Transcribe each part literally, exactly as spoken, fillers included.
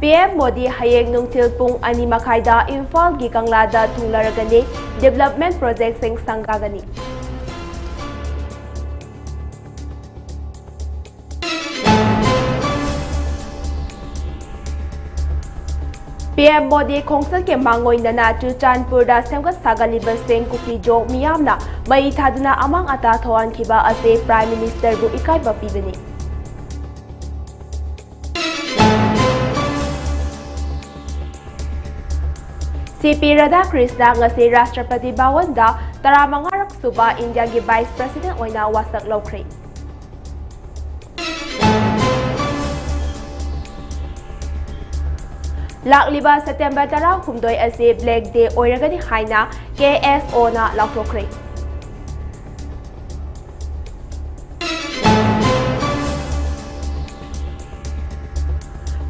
P M Modi ꯍꯌꯦꯡ ꯅꯨꯡꯊꯤꯜ ꯄꯨꯡ ꯑꯅꯤ ꯃꯈꯥꯏꯗ ꯏꯝꯐꯥꯜꯒꯤ ꯀꯪꯂꯥꯗ ꯊꯨꯡꯂꯔꯒꯅꯤ꯫ Development projectꯁꯤꯡ ꯁꯪꯒꯥꯒꯅꯤ꯫ ꯄꯤ ꯑꯦꯝ ꯃꯣꯗꯤ ꯈꯣꯡꯆꯠꯀꯤ ꯃꯥꯡꯑꯣꯏꯅꯅ ꯆꯨꯔꯆꯥꯟꯄꯨꯔꯗ ꯁꯦꯝꯒꯠ ꯁꯥꯒꯠꯂꯤꯕꯁꯤꯡ ꯀꯨꯀꯤꯖꯣ ꯃꯤꯌꯥꯝꯅ ꯃꯩ ꯊꯥꯗꯨꯅ ꯑꯃꯥꯡ ꯑꯇꯥ ꯊꯧꯍꯟꯈꯤꯕ ꯑꯁꯤ Prime Ministerꯕꯨ ꯏꯀꯥꯏꯕ ꯄꯤꯕꯅꯤ꯫ ꯁꯤ ꯄꯤ ꯔꯥꯙꯥꯀ꯭ꯔꯤꯁꯅ ꯉꯁꯤ ꯔꯥꯁꯇ꯭ꯔꯄꯇꯤ ꯚꯋꯟꯗ ꯇꯔꯥꯃꯉꯥꯔꯛ ꯁꯨꯕ ꯏꯟꯗꯤꯌꯥꯒꯤ Vice President ꯑꯣꯏꯅ ꯋꯥꯁꯛ ꯂꯧꯈ꯭ꯔꯦ꯫ ꯂꯥꯛꯂꯤꯕ September ꯇꯔꯥꯍꯨꯝꯗꯣꯏ ꯑꯁꯤ Black Day ꯑꯣꯏꯔꯒꯅꯤ ꯍꯥꯏꯅ ꯀꯦ ꯑꯦꯁ ꯑꯣꯅ ꯂꯥꯎꯊꯣꯛꯈ꯭ꯔꯦ꯫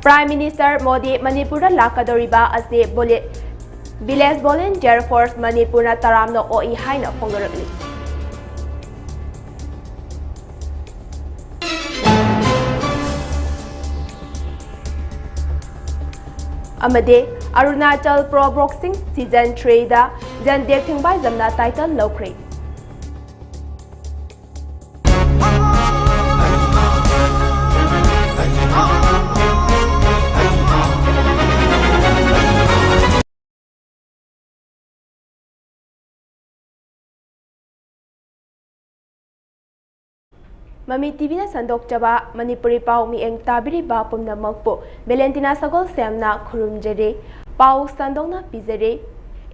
Prime Minister ꯃꯣꯗꯤ ꯃꯅꯤꯄꯨꯔꯗ ꯂꯥꯛꯀꯗꯧꯔꯤꯕ ꯑꯁꯤ ꯚꯣꯂꯦ-, Village Volunteer Force ꯃꯅꯤꯄꯨꯔꯅ ꯇꯔꯥꯝꯅ ꯑꯣꯛꯏ ꯍꯥꯏꯅ ꯐꯣꯡꯗꯣꯔꯛꯂꯤ꯫ ꯑꯃꯗꯤ Arunachal Pro Boxing Season threeꯗ ꯖꯟꯗꯦꯛ ꯊꯤꯡꯕꯥꯏꯖꯝꯅ title ꯂꯧꯈ꯭ꯔꯦ꯫ ꯃꯃꯤ ꯇꯤꯚꯤꯅ ꯁꯟꯗꯣꯛꯆꯕ ꯃꯅꯤꯄꯨꯔꯤ ꯄꯥꯎ ꯃꯤꯠꯌꯦꯡ ꯇꯥꯕꯤꯔꯤꯕ ꯄꯨꯝꯅꯃꯛꯄꯨ ꯚꯦꯂꯦꯟꯇꯤꯅꯥ ꯁꯒꯣꯜꯁꯦꯝꯅ ꯈꯨꯔꯨꯝꯖꯔꯤ꯫ ꯄꯥꯎ ꯁꯟꯗꯣꯛꯅ ꯄꯤꯖꯔꯤ꯫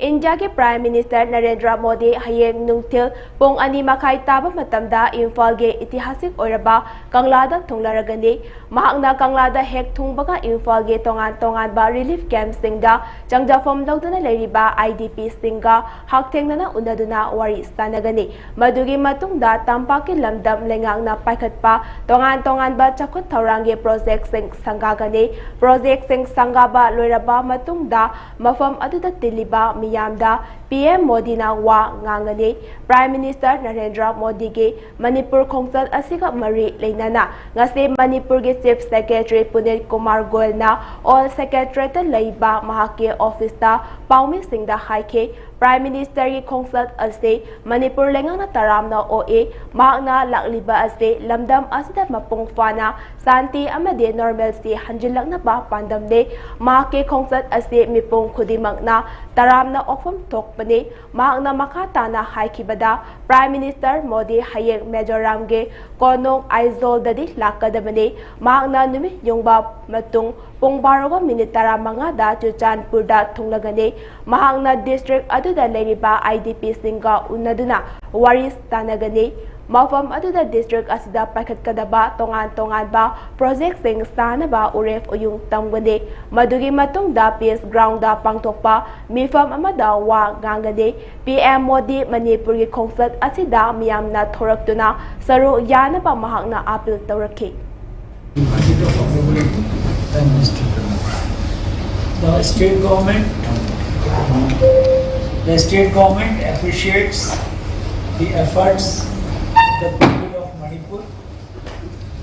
ꯏꯟꯗꯤꯌꯥꯒꯤ Prime Minister ꯅꯔꯦꯟꯗ꯭ꯔ ꯃꯣꯗꯤ ꯍꯌꯦꯡ ꯅꯨꯡꯊꯤꯜ ꯄꯨꯡ ꯑꯅꯤ ꯃꯈꯥꯏ ꯇꯥꯕ ꯃꯇꯝꯗ ꯏꯝꯐꯥꯜꯒꯤ ꯏꯇꯤꯍꯥꯁꯤꯛ ꯑꯣꯏꯔꯕ ꯀꯪꯂꯥꯗ ꯊꯨꯡꯂꯔꯒꯅꯤ꯫ ꯃꯍꯥꯛꯅ ꯀꯪꯂꯥꯗ ꯍꯦꯛ ꯊꯨꯡꯕꯒ ꯏꯝꯐꯥꯜꯒꯤ ꯇꯣꯉꯥꯟ ꯇꯣꯉꯥꯟꯕ relief campꯁꯤꯡꯗ ꯆꯪꯖꯐꯝ ꯂꯧꯗꯨꯅ ꯂꯩꯔꯤꯕ I D Pꯁꯤꯡꯒ ꯍꯛꯊꯦꯡꯅꯅ ꯎꯅꯗꯨꯅ ꯋꯥꯔꯤ ꯁꯥꯟꯅꯒꯅꯤ꯫ ꯃꯗꯨꯒꯤ ꯃꯇꯨꯡꯗ ꯇꯝꯄꯥꯛꯀꯤ ꯂꯝꯗꯝ ꯂꯩꯉꯥꯛꯅ ꯄꯥꯏꯈꯠꯄ ꯇꯣꯉꯥꯟ ꯇꯣꯉꯥꯟꯕ ꯆꯥꯎꯈꯠ ꯊꯧꯔꯥꯡꯒꯤ projectꯁꯤꯡ ꯁꯪꯒꯥꯒꯅꯤ꯫ Projectꯁꯤꯡ ꯁꯪꯒꯥꯕ ꯂꯣꯏꯔꯕ ꯃꯇꯨꯡꯗ ꯃꯐꯝ ꯑꯗꯨꯗ ꯇꯤꯜꯂꯤꯕ ꯃꯤꯌꯥꯝꯗ ꯄꯤ ꯑꯦꯝ ꯃꯣꯗꯤꯅ ꯋꯥ ꯉꯥꯡꯒꯅꯤ꯫ Prime Minister ꯅꯔꯦꯟꯗ꯭ꯔ ꯃꯣꯗꯤꯒꯤ ꯃꯅꯤꯄꯨꯔ ꯈꯣꯡꯆꯠ ꯑꯁꯤꯒ ꯃꯔꯤ ꯂꯩꯅꯅ ꯉꯁꯤ ꯃꯅꯤꯄꯨꯔꯒꯤ Chief Secretary ꯄꯨꯅꯤꯠ ꯀꯨꯃꯥꯔ ꯒꯣꯌꯜꯅ ꯑꯣꯜ ꯁꯦꯀ꯭ꯔꯦꯇꯔꯤꯌꯦꯠꯇ ꯂꯩꯕ ꯃꯍꯥꯛꯀꯤ ꯑꯣꯐꯤꯁꯇ ꯄꯥꯎꯃꯤꯁꯤꯡꯗ ꯍꯥꯏꯈꯤ꯫ Prime Ministerꯒꯤ ꯈꯣꯡꯆꯠ ꯑꯁꯤ ꯃꯅꯤꯄꯨꯔ ꯂꯩꯉꯥꯛꯅ ꯇꯔꯥꯝꯅ ꯑꯣꯛꯏ꯫ ꯃꯍꯥꯛꯅ ꯂꯥꯛꯂꯤꯕ ꯑꯁꯤ ꯂꯝꯗꯝ ꯑꯁꯤꯗ ꯃꯄꯨꯡ ꯐꯥꯅ ꯁꯥꯟꯇꯤ ꯑꯃꯗꯤ normalcy ꯍꯟꯖꯤꯜꯂꯛꯅꯕ ꯄꯥꯟꯗꯝꯅꯤ꯫ ꯃꯍꯥꯛꯀꯤ ꯈꯣꯡꯆꯠ ꯑꯁꯤ ꯃꯤꯄꯨꯝ ꯈꯨꯗꯤꯡꯃꯛꯅ ꯇꯔꯥꯝꯅ ꯑꯣꯛꯐꯝ ꯊꯣꯛꯄꯅꯤ꯫ ꯃꯍꯥꯛꯅ ꯃꯈꯥ ꯇꯥꯅ ꯍꯥꯏꯈꯤꯕꯗ, Prime Minister ꯃꯣꯗꯤ ꯍꯌꯦꯡ ꯃꯤꯖꯣꯔꯥꯝꯒꯤ ꯀꯣꯅꯨꯡ ꯑꯥꯏꯖꯣꯜꯗꯗꯤ ꯂꯥꯛꯀꯗꯕꯅꯤ꯫ ꯃꯍꯥꯛꯅ ꯅꯨꯃꯤꯠ ꯌꯨꯡꯕ ꯃꯇꯨꯡ ꯄꯨꯡ ꯕꯥꯔꯣꯒ ꯃꯤꯅꯤꯠ ꯇꯔꯥꯃꯉꯥꯗ ꯆꯨꯔꯆꯥꯟꯄꯨꯔꯗ ꯊꯨꯡꯂꯒꯅꯤ꯫ ꯃꯍꯥꯛꯅ district ꯑꯗꯨꯗ ꯂꯩꯔꯤꯕ IDPꯁꯤꯡꯒ ꯎꯅꯗꯨꯅ ꯋꯥꯔꯤ ꯇꯥꯟꯅꯒꯅꯤ꯫ ꯃꯐꯝ ꯑꯗꯨꯗ district ꯑꯁꯤꯗ ꯄꯥꯏꯈꯠꯀꯗꯕ ꯇꯣꯉꯥꯟ ꯇꯣꯉꯥꯟꯕ projectꯁꯤꯡ ꯁꯥꯅꯕ ꯎꯔꯦꯞ ꯎꯌꯨꯡ ꯇꯝꯒꯅꯤ꯫ ꯃꯗꯨꯒꯤ ꯃꯇꯨꯡꯗ Peace Groundꯗ ꯄꯥꯡꯊꯣꯛꯄ ꯃꯤꯐꯝ ꯑꯃꯗ ꯋꯥ ꯉꯥꯡꯒꯅꯤ꯫ ꯄꯤ ꯑꯦꯝ ꯃꯣꯗꯤ ꯃꯅꯤꯄꯨꯔꯒꯤ ꯈꯣꯡꯆꯠ ꯑꯁꯤꯗ ꯃꯤꯌꯥꯝꯅ ꯊꯣꯔꯛꯇꯨꯅ ꯁꯔꯨꯛ ꯌꯥꯅꯕ ꯃꯍꯥꯛꯅ appeal ꯇꯧꯔꯛꯈꯤ꯫ Prime Minister. The state government, the state government appreciates the efforts of the people of Manipur,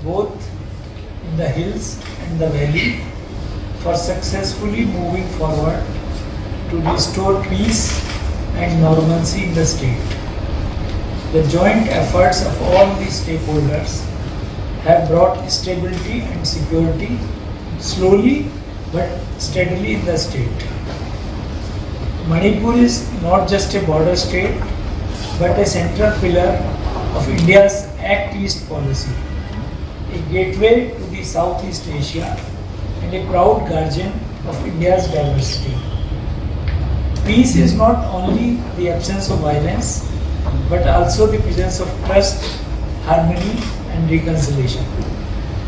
both in the hills and the valley, for successfully moving forward to restore peace and normalcy in the state. The joint efforts of all the stakeholders have brought stability and security slowly but steadily in the state. Manipur is not just a border state but a central pillar of India's Act East policy, a gateway to the Southeast Asia and a proud guardian of India's diversity. Peace is not only the absence of violence but also the presence of trust, harmony and reconciliation.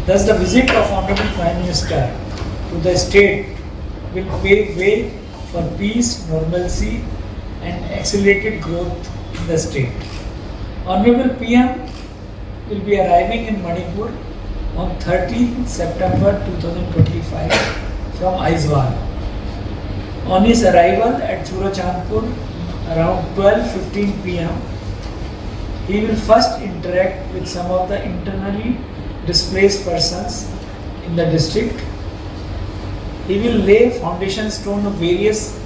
Thus, the visit of Honorable Prime Minister to the state will pave way for peace, normalcy and accelerated growth in the state. Honorable P M will be arriving in Manipur on thirteenth September two thousand twenty-five from Aizawl. On his arrival at Churachandpur around twelve fifteen p m, he will first interact with some of the internally displaced persons in the district. He will lay foundation stone of various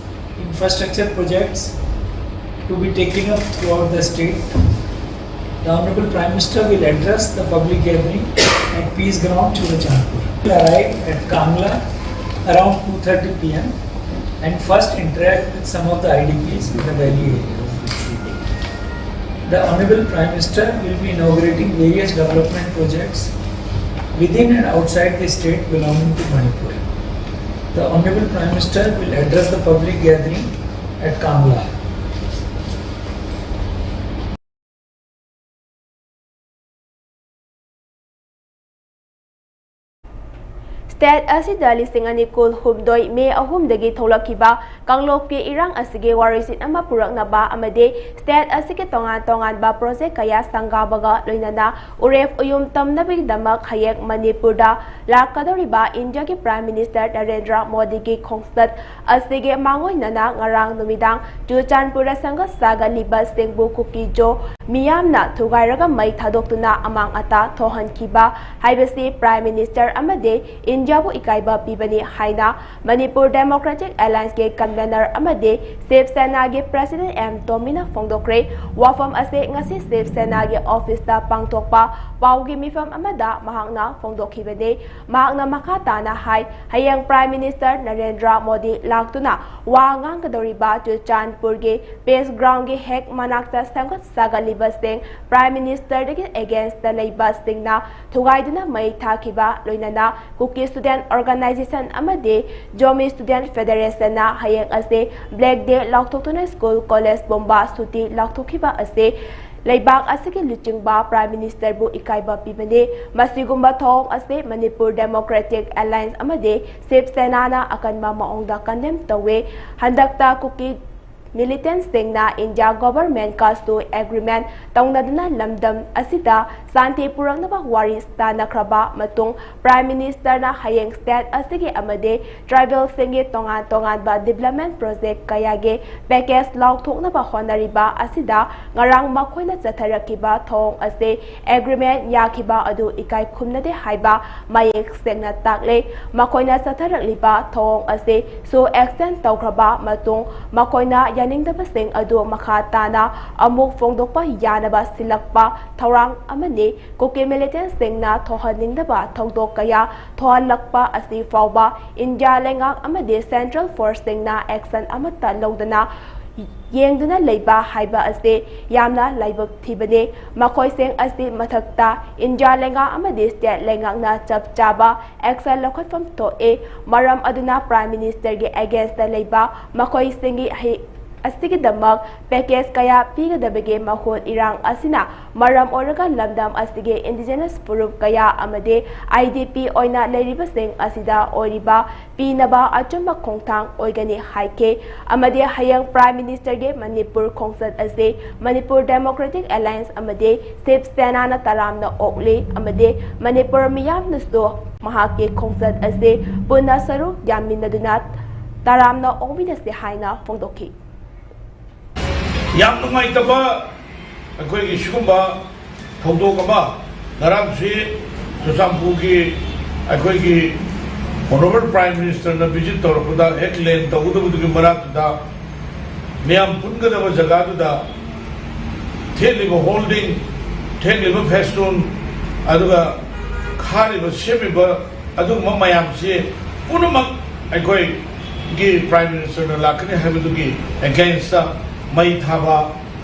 infrastructure projects to be taken up throughout the state. The Honorable Prime Minister will address the public gathering at Peace Ground, Churachandpur. He will arrive at Kangla around two thirty p m and first interact with some of the I D Ps in the valley area. The Honorable Prime Minister will be inaugurating various development projects within and outside the state belonging to Manipur. The Honorable Prime Minister will address the public gathering at Kangla. State ꯑꯁꯤꯗ ꯂꯤꯁꯤꯡ ꯑꯅꯤ ꯀꯨꯟ ꯍꯨꯝꯗꯣꯏ May ꯑꯍꯨꯝꯗꯒꯤ ꯊꯣꯛꯂꯛꯈꯤꯕ ꯀꯥꯡꯂꯨꯞꯀꯤ ꯏꯔꯥꯡ ꯑꯁꯤꯒꯤ ꯋꯥꯔꯣꯏꯁꯤꯟ ꯑꯃ ꯄꯨꯔꯛꯅꯕ ꯑꯃꯗꯤ state ꯑꯁꯤꯒꯤ ꯇꯣꯉꯥꯟ ꯇꯣꯉꯥꯟꯕ project ꯀꯌꯥ ꯁꯪꯒꯥꯕꯒ ꯂꯣꯏꯅꯅ ꯎꯔꯦꯞ ꯎꯌꯨꯝ ꯇꯝꯅꯕꯒꯤꯗꯃꯛ ꯍꯌꯦꯡ ꯃꯅꯤꯄꯨꯔꯗ ꯂꯥꯛꯀꯗꯧꯔꯤꯕ ꯏꯟꯗꯤꯌꯥꯒꯤ Prime Minister ꯅꯔꯦꯟꯗ꯭ꯔ ꯃꯣꯗꯤꯒꯤ ꯈꯣꯡꯆꯠ ꯑꯁꯤꯒꯤ ꯃꯥꯡꯑꯣꯏꯅꯅ ꯉꯔꯥꯡ ꯅꯨꯃꯤꯗꯥꯡ ꯆꯨꯔꯆꯥꯟꯄꯨꯔꯗ ꯁꯪꯒ ꯁꯥꯒꯠꯂꯤꯕꯁꯤꯡꯕꯨ ꯀꯨꯀꯤꯖꯣ ꯃꯤꯌꯥꯝꯅ ꯊꯨꯒꯥꯏꯔꯒ ꯃꯩ ꯊꯥꯗꯣꯛꯇꯨꯅ ꯑꯃꯥꯡ ꯑꯇꯥ ꯊꯣꯛꯍꯟꯈꯤꯕ ꯍꯥꯏꯕꯁꯤ Prime Minister ꯑꯃꯗꯤ ꯏꯟꯗꯤꯌꯥꯕꯨ ꯏꯀꯥꯏꯕ ꯄꯤꯕꯅꯤ ꯍꯥꯏꯅ Manipur Democratic Allianceꯀꯤ convener ꯑꯃꯗꯤ Shiv Senaꯒꯤ President ꯑꯦꯝ ꯇꯣꯃꯤꯅ ꯐꯣꯡꯗꯣꯛꯈ꯭ꯔꯦ꯫ ꯋꯥꯐꯝ ꯑꯁꯤ ꯉꯁꯤ Shiv Senaꯒꯤ officeꯇ ꯄꯥꯡꯊꯣꯛꯄ ꯄꯥꯎꯒꯤ ꯃꯤꯐꯝ ꯑꯃꯗ ꯃꯍꯥꯛꯅ ꯐꯣꯡꯗꯣꯛꯈꯤꯕꯅꯤ꯫ ꯃꯍꯥꯛꯅ ꯃꯈꯥ ꯇꯥꯅ ꯍꯥꯏ, ꯍꯌꯦꯡ Prime Minister ꯅꯔꯦꯟꯗ꯭ꯔ ꯃꯣꯗꯤ ꯂꯥꯛꯇꯨꯅ ꯋꯥ ꯉꯥꯡꯒꯗꯧꯔꯤꯕ ꯆꯨꯔꯆꯥꯟꯄꯨꯔꯒꯤ Peace Groundꯒꯤ ꯍꯦꯛ ꯃꯅꯥꯛꯇ ꯁꯦꯝꯒꯠ ꯁꯥꯒꯠꯂꯤꯕꯁꯤꯡ Prime Ministerꯗꯒꯤ againstꯇ ꯂꯩꯕꯁꯤꯡꯅ ꯊꯨꯒꯥꯏꯗꯨꯅ ꯃꯩ ꯊꯥꯈꯤꯕ ꯂꯣꯏꯅꯅ Kuki Student Organisation ꯑꯃꯗꯤ Zomi Student Federationꯅ ꯍꯌꯦꯡ ꯑꯁꯤ Black Day ꯂꯥꯎꯊꯣꯛꯇꯨꯅ school, college ꯄꯨꯝꯕ ꯁꯨꯇꯤ ꯂꯥꯎꯊꯣꯛꯈꯤꯕ ꯑꯁꯤ ꯂꯩꯕꯥꯛ ꯑꯁꯤꯒꯤ ꯂꯨꯆꯤꯡꯕ Prime Ministerꯕꯨ ꯏꯀꯥꯏꯕ ꯄꯤꯕꯅꯤ꯫ ꯃꯁꯤꯒꯨꯝꯕ ꯊꯧꯑꯣꯡ ꯑꯁꯤ Manipur Democratic Alliance ꯑꯃꯗꯤ Shiv Senaꯅ ꯑꯀꯟꯕ ꯃꯑꯣꯡꯗ condemn ꯇꯧꯏ꯫ ꯍꯟꯗꯛꯇ ꯀꯨꯀꯤ Militantꯁꯤꯡꯅ India Government ꯀꯁꯨ agreement ꯇꯧꯅꯗꯨꯅ ꯂꯝꯗꯝ ꯑꯁꯤꯗ ꯁꯥꯟꯇꯤ ꯄꯨꯔꯛꯅꯕ ꯋꯥꯔꯤ ꯁꯥꯅꯈ꯭ꯔꯕ ꯃꯇꯨꯡ, Prime Ministerꯅ ꯍꯌꯦꯡ state ꯑꯁꯤꯒꯤ ꯑꯃꯗꯤ tribalꯁꯤꯡꯒꯤ ꯇꯣꯉꯥꯟ ꯇꯣꯉꯥꯟꯕ development project ꯀꯌꯥꯒꯤ package ꯂꯥꯎꯊꯣꯛꯅꯕ ꯍꯣꯠꯅꯔꯤꯕ ꯑꯁꯤꯗ ꯉꯔꯥꯡ ꯃꯈꯣꯏꯅ ꯆꯠꯊꯔꯛꯈꯤꯕ ꯊꯧꯑꯣꯡ ꯑꯁꯤ agreement ꯌꯥꯈꯤꯕ ꯑꯗꯨ ꯏꯀꯥꯏ ꯈꯨꯝꯅꯗꯦ ꯍꯥꯏꯕ ꯃꯌꯦꯛ ꯁꯦꯡꯅ ꯇꯥꯛꯂꯦ꯫ ꯃꯈꯣꯏꯅ ꯆꯠꯊꯔꯛꯂꯤꯕ ꯊꯧꯑꯣꯡ ꯑꯁꯤ ꯁꯨ extend ꯇꯧꯈ꯭ꯔꯕ ꯃꯇꯨꯡ ꯃꯈꯣꯏꯅ ꯌꯥꯅꯤꯡꯗꯕꯁꯤꯡ ꯑꯗꯨ ꯃꯈꯥ ꯇꯥꯅ ꯑꯃꯨꯛ ꯐꯣꯡꯗꯣꯛꯄ ꯌꯥꯅꯕ ꯁꯤꯜꯂꯛꯄ ꯊꯧꯔꯥꯡ ꯑꯃꯅꯤ꯫ ꯀꯨꯀꯤ militantꯁꯤꯡꯅ ꯊꯣꯛꯍꯟꯅꯤꯡꯗꯕ ꯊꯧꯗꯣꯛ ꯀꯌꯥ ꯊꯣꯛꯍꯜꯂꯛꯄ ꯑꯁꯤ ꯐꯥꯎꯕ India ꯂꯩꯉꯥꯛ ꯑꯃꯗꯤ central forceꯁꯤꯡꯅ action ꯑꯃꯠꯇ ꯂꯧꯗꯅ ꯌꯦꯡꯗꯨꯅ ꯂꯩꯕ ꯍꯥꯏꯕ ꯑꯁꯤ ꯌꯥꯝꯅ ꯂꯥꯏꯕꯛ ꯊꯤꯕꯅꯤ꯫ ꯃꯈꯣꯏꯁꯤꯡ ꯑꯁꯤ ꯃꯊꯛꯇ India ꯂꯩꯉꯥꯛ ꯑꯃꯗꯤ state ꯂꯩꯉꯥꯛꯅ ꯆꯞ ꯆꯥꯕ action ꯂꯧꯈꯠꯐꯝ ꯊꯣꯛꯏ꯫ ꯃꯔꯝ ꯑꯗꯨꯅ Prime Ministerꯒꯤ againstꯇ ꯂꯩꯕ ꯃꯈꯣꯏꯁꯤꯡꯒꯤ ꯍꯩ-, ꯑꯁꯤꯒꯤꯗꯃꯛ package ꯀꯌꯥ ꯄꯤꯒꯗꯕꯒꯤ ꯃꯍꯨꯠ ꯏꯔꯥꯡ ꯑꯁꯤꯅ ꯃꯔꯝ ꯑꯣꯏꯔꯒ ꯂꯝꯗꯝ ꯑꯁꯤꯒꯤ indigenous ꯐꯨꯔꯨꯞ ꯀꯌꯥ ꯑꯃꯗꯤ IDP ꯑꯣꯏꯅ ꯂꯩꯔꯤꯕꯁꯤꯡ ꯑꯁꯤꯗ ꯑꯣꯏꯔꯤꯕ ꯄꯤꯅꯕ ꯑꯆꯨꯝꯕ ꯈꯣꯡꯊꯥꯡ ꯑꯣꯏꯒꯅꯤ ꯍꯥꯏꯈꯤ꯫ ꯑꯃꯗꯤ ꯍꯌꯦꯡ Prime Ministerꯒꯤ ꯃꯅꯤꯄꯨꯔ ꯈꯣꯡꯆꯠ ꯑꯁꯤ Manipur Democratic Alliance ꯑꯃꯗꯤ Shiv Senana ꯇꯔꯥꯝꯅ ꯑꯣꯛꯂꯤ ꯑꯃꯗꯤ ꯃꯅꯤꯄꯨꯔ ꯃꯤꯌꯥꯝꯅꯁꯨ ꯃꯍꯥꯛꯀꯤ ꯈꯣꯡꯆꯠ ꯑꯁꯤ ꯄꯨꯟꯅ ꯁꯔꯨꯛ ꯌꯥꯃꯤꯟꯅꯗꯨꯅ ꯇꯔꯥꯝꯅ ꯑꯣꯛꯃꯤꯟꯅꯁꯤ ꯍꯥꯏꯅ ꯐꯣꯡꯗꯣꯛꯈꯤ꯫ ꯌꯥꯝ ꯅꯨꯡꯉꯥꯏꯇꯕ ꯑꯩꯈꯣꯏꯒꯤ ꯁꯤꯒꯨꯝꯕ ꯊꯧꯗꯣꯛ ꯑꯃ ꯉꯔꯥꯡꯁꯤ ꯆꯨꯔꯆꯥꯟꯄꯨꯔꯒꯤ ꯑꯩꯈꯣꯏꯒꯤ Honourable Prime Ministerꯅ visit ꯇꯧꯔꯛꯄꯗ ꯍꯦꯛ land ꯇꯧꯒꯗꯕꯗꯨꯒꯤ ꯃꯅꯥꯛꯇꯨꯗ ꯃꯌꯥꯝ ꯄꯨꯟꯒꯗꯕ ꯖꯒꯥꯗꯨꯗ ꯊꯦꯠꯂꯤꯕ holding, ꯊꯦꯠꯂꯤꯕ festoon, ꯑꯗꯨꯒ ꯈꯥꯔꯤꯕ ꯁꯦꯝꯃꯤꯕ ꯑꯗꯨꯒꯨꯝꯕ ꯃꯌꯥꯝꯁꯤ ꯄꯨꯝꯅꯃꯛ ꯑꯩꯈꯣꯏꯒꯤ Prime Ministerꯅ ꯂꯥꯛꯀꯅꯤ ꯍꯥꯏꯕꯗꯨꯒꯤ againstꯇ ꯃꯩ ꯊꯥꯕ,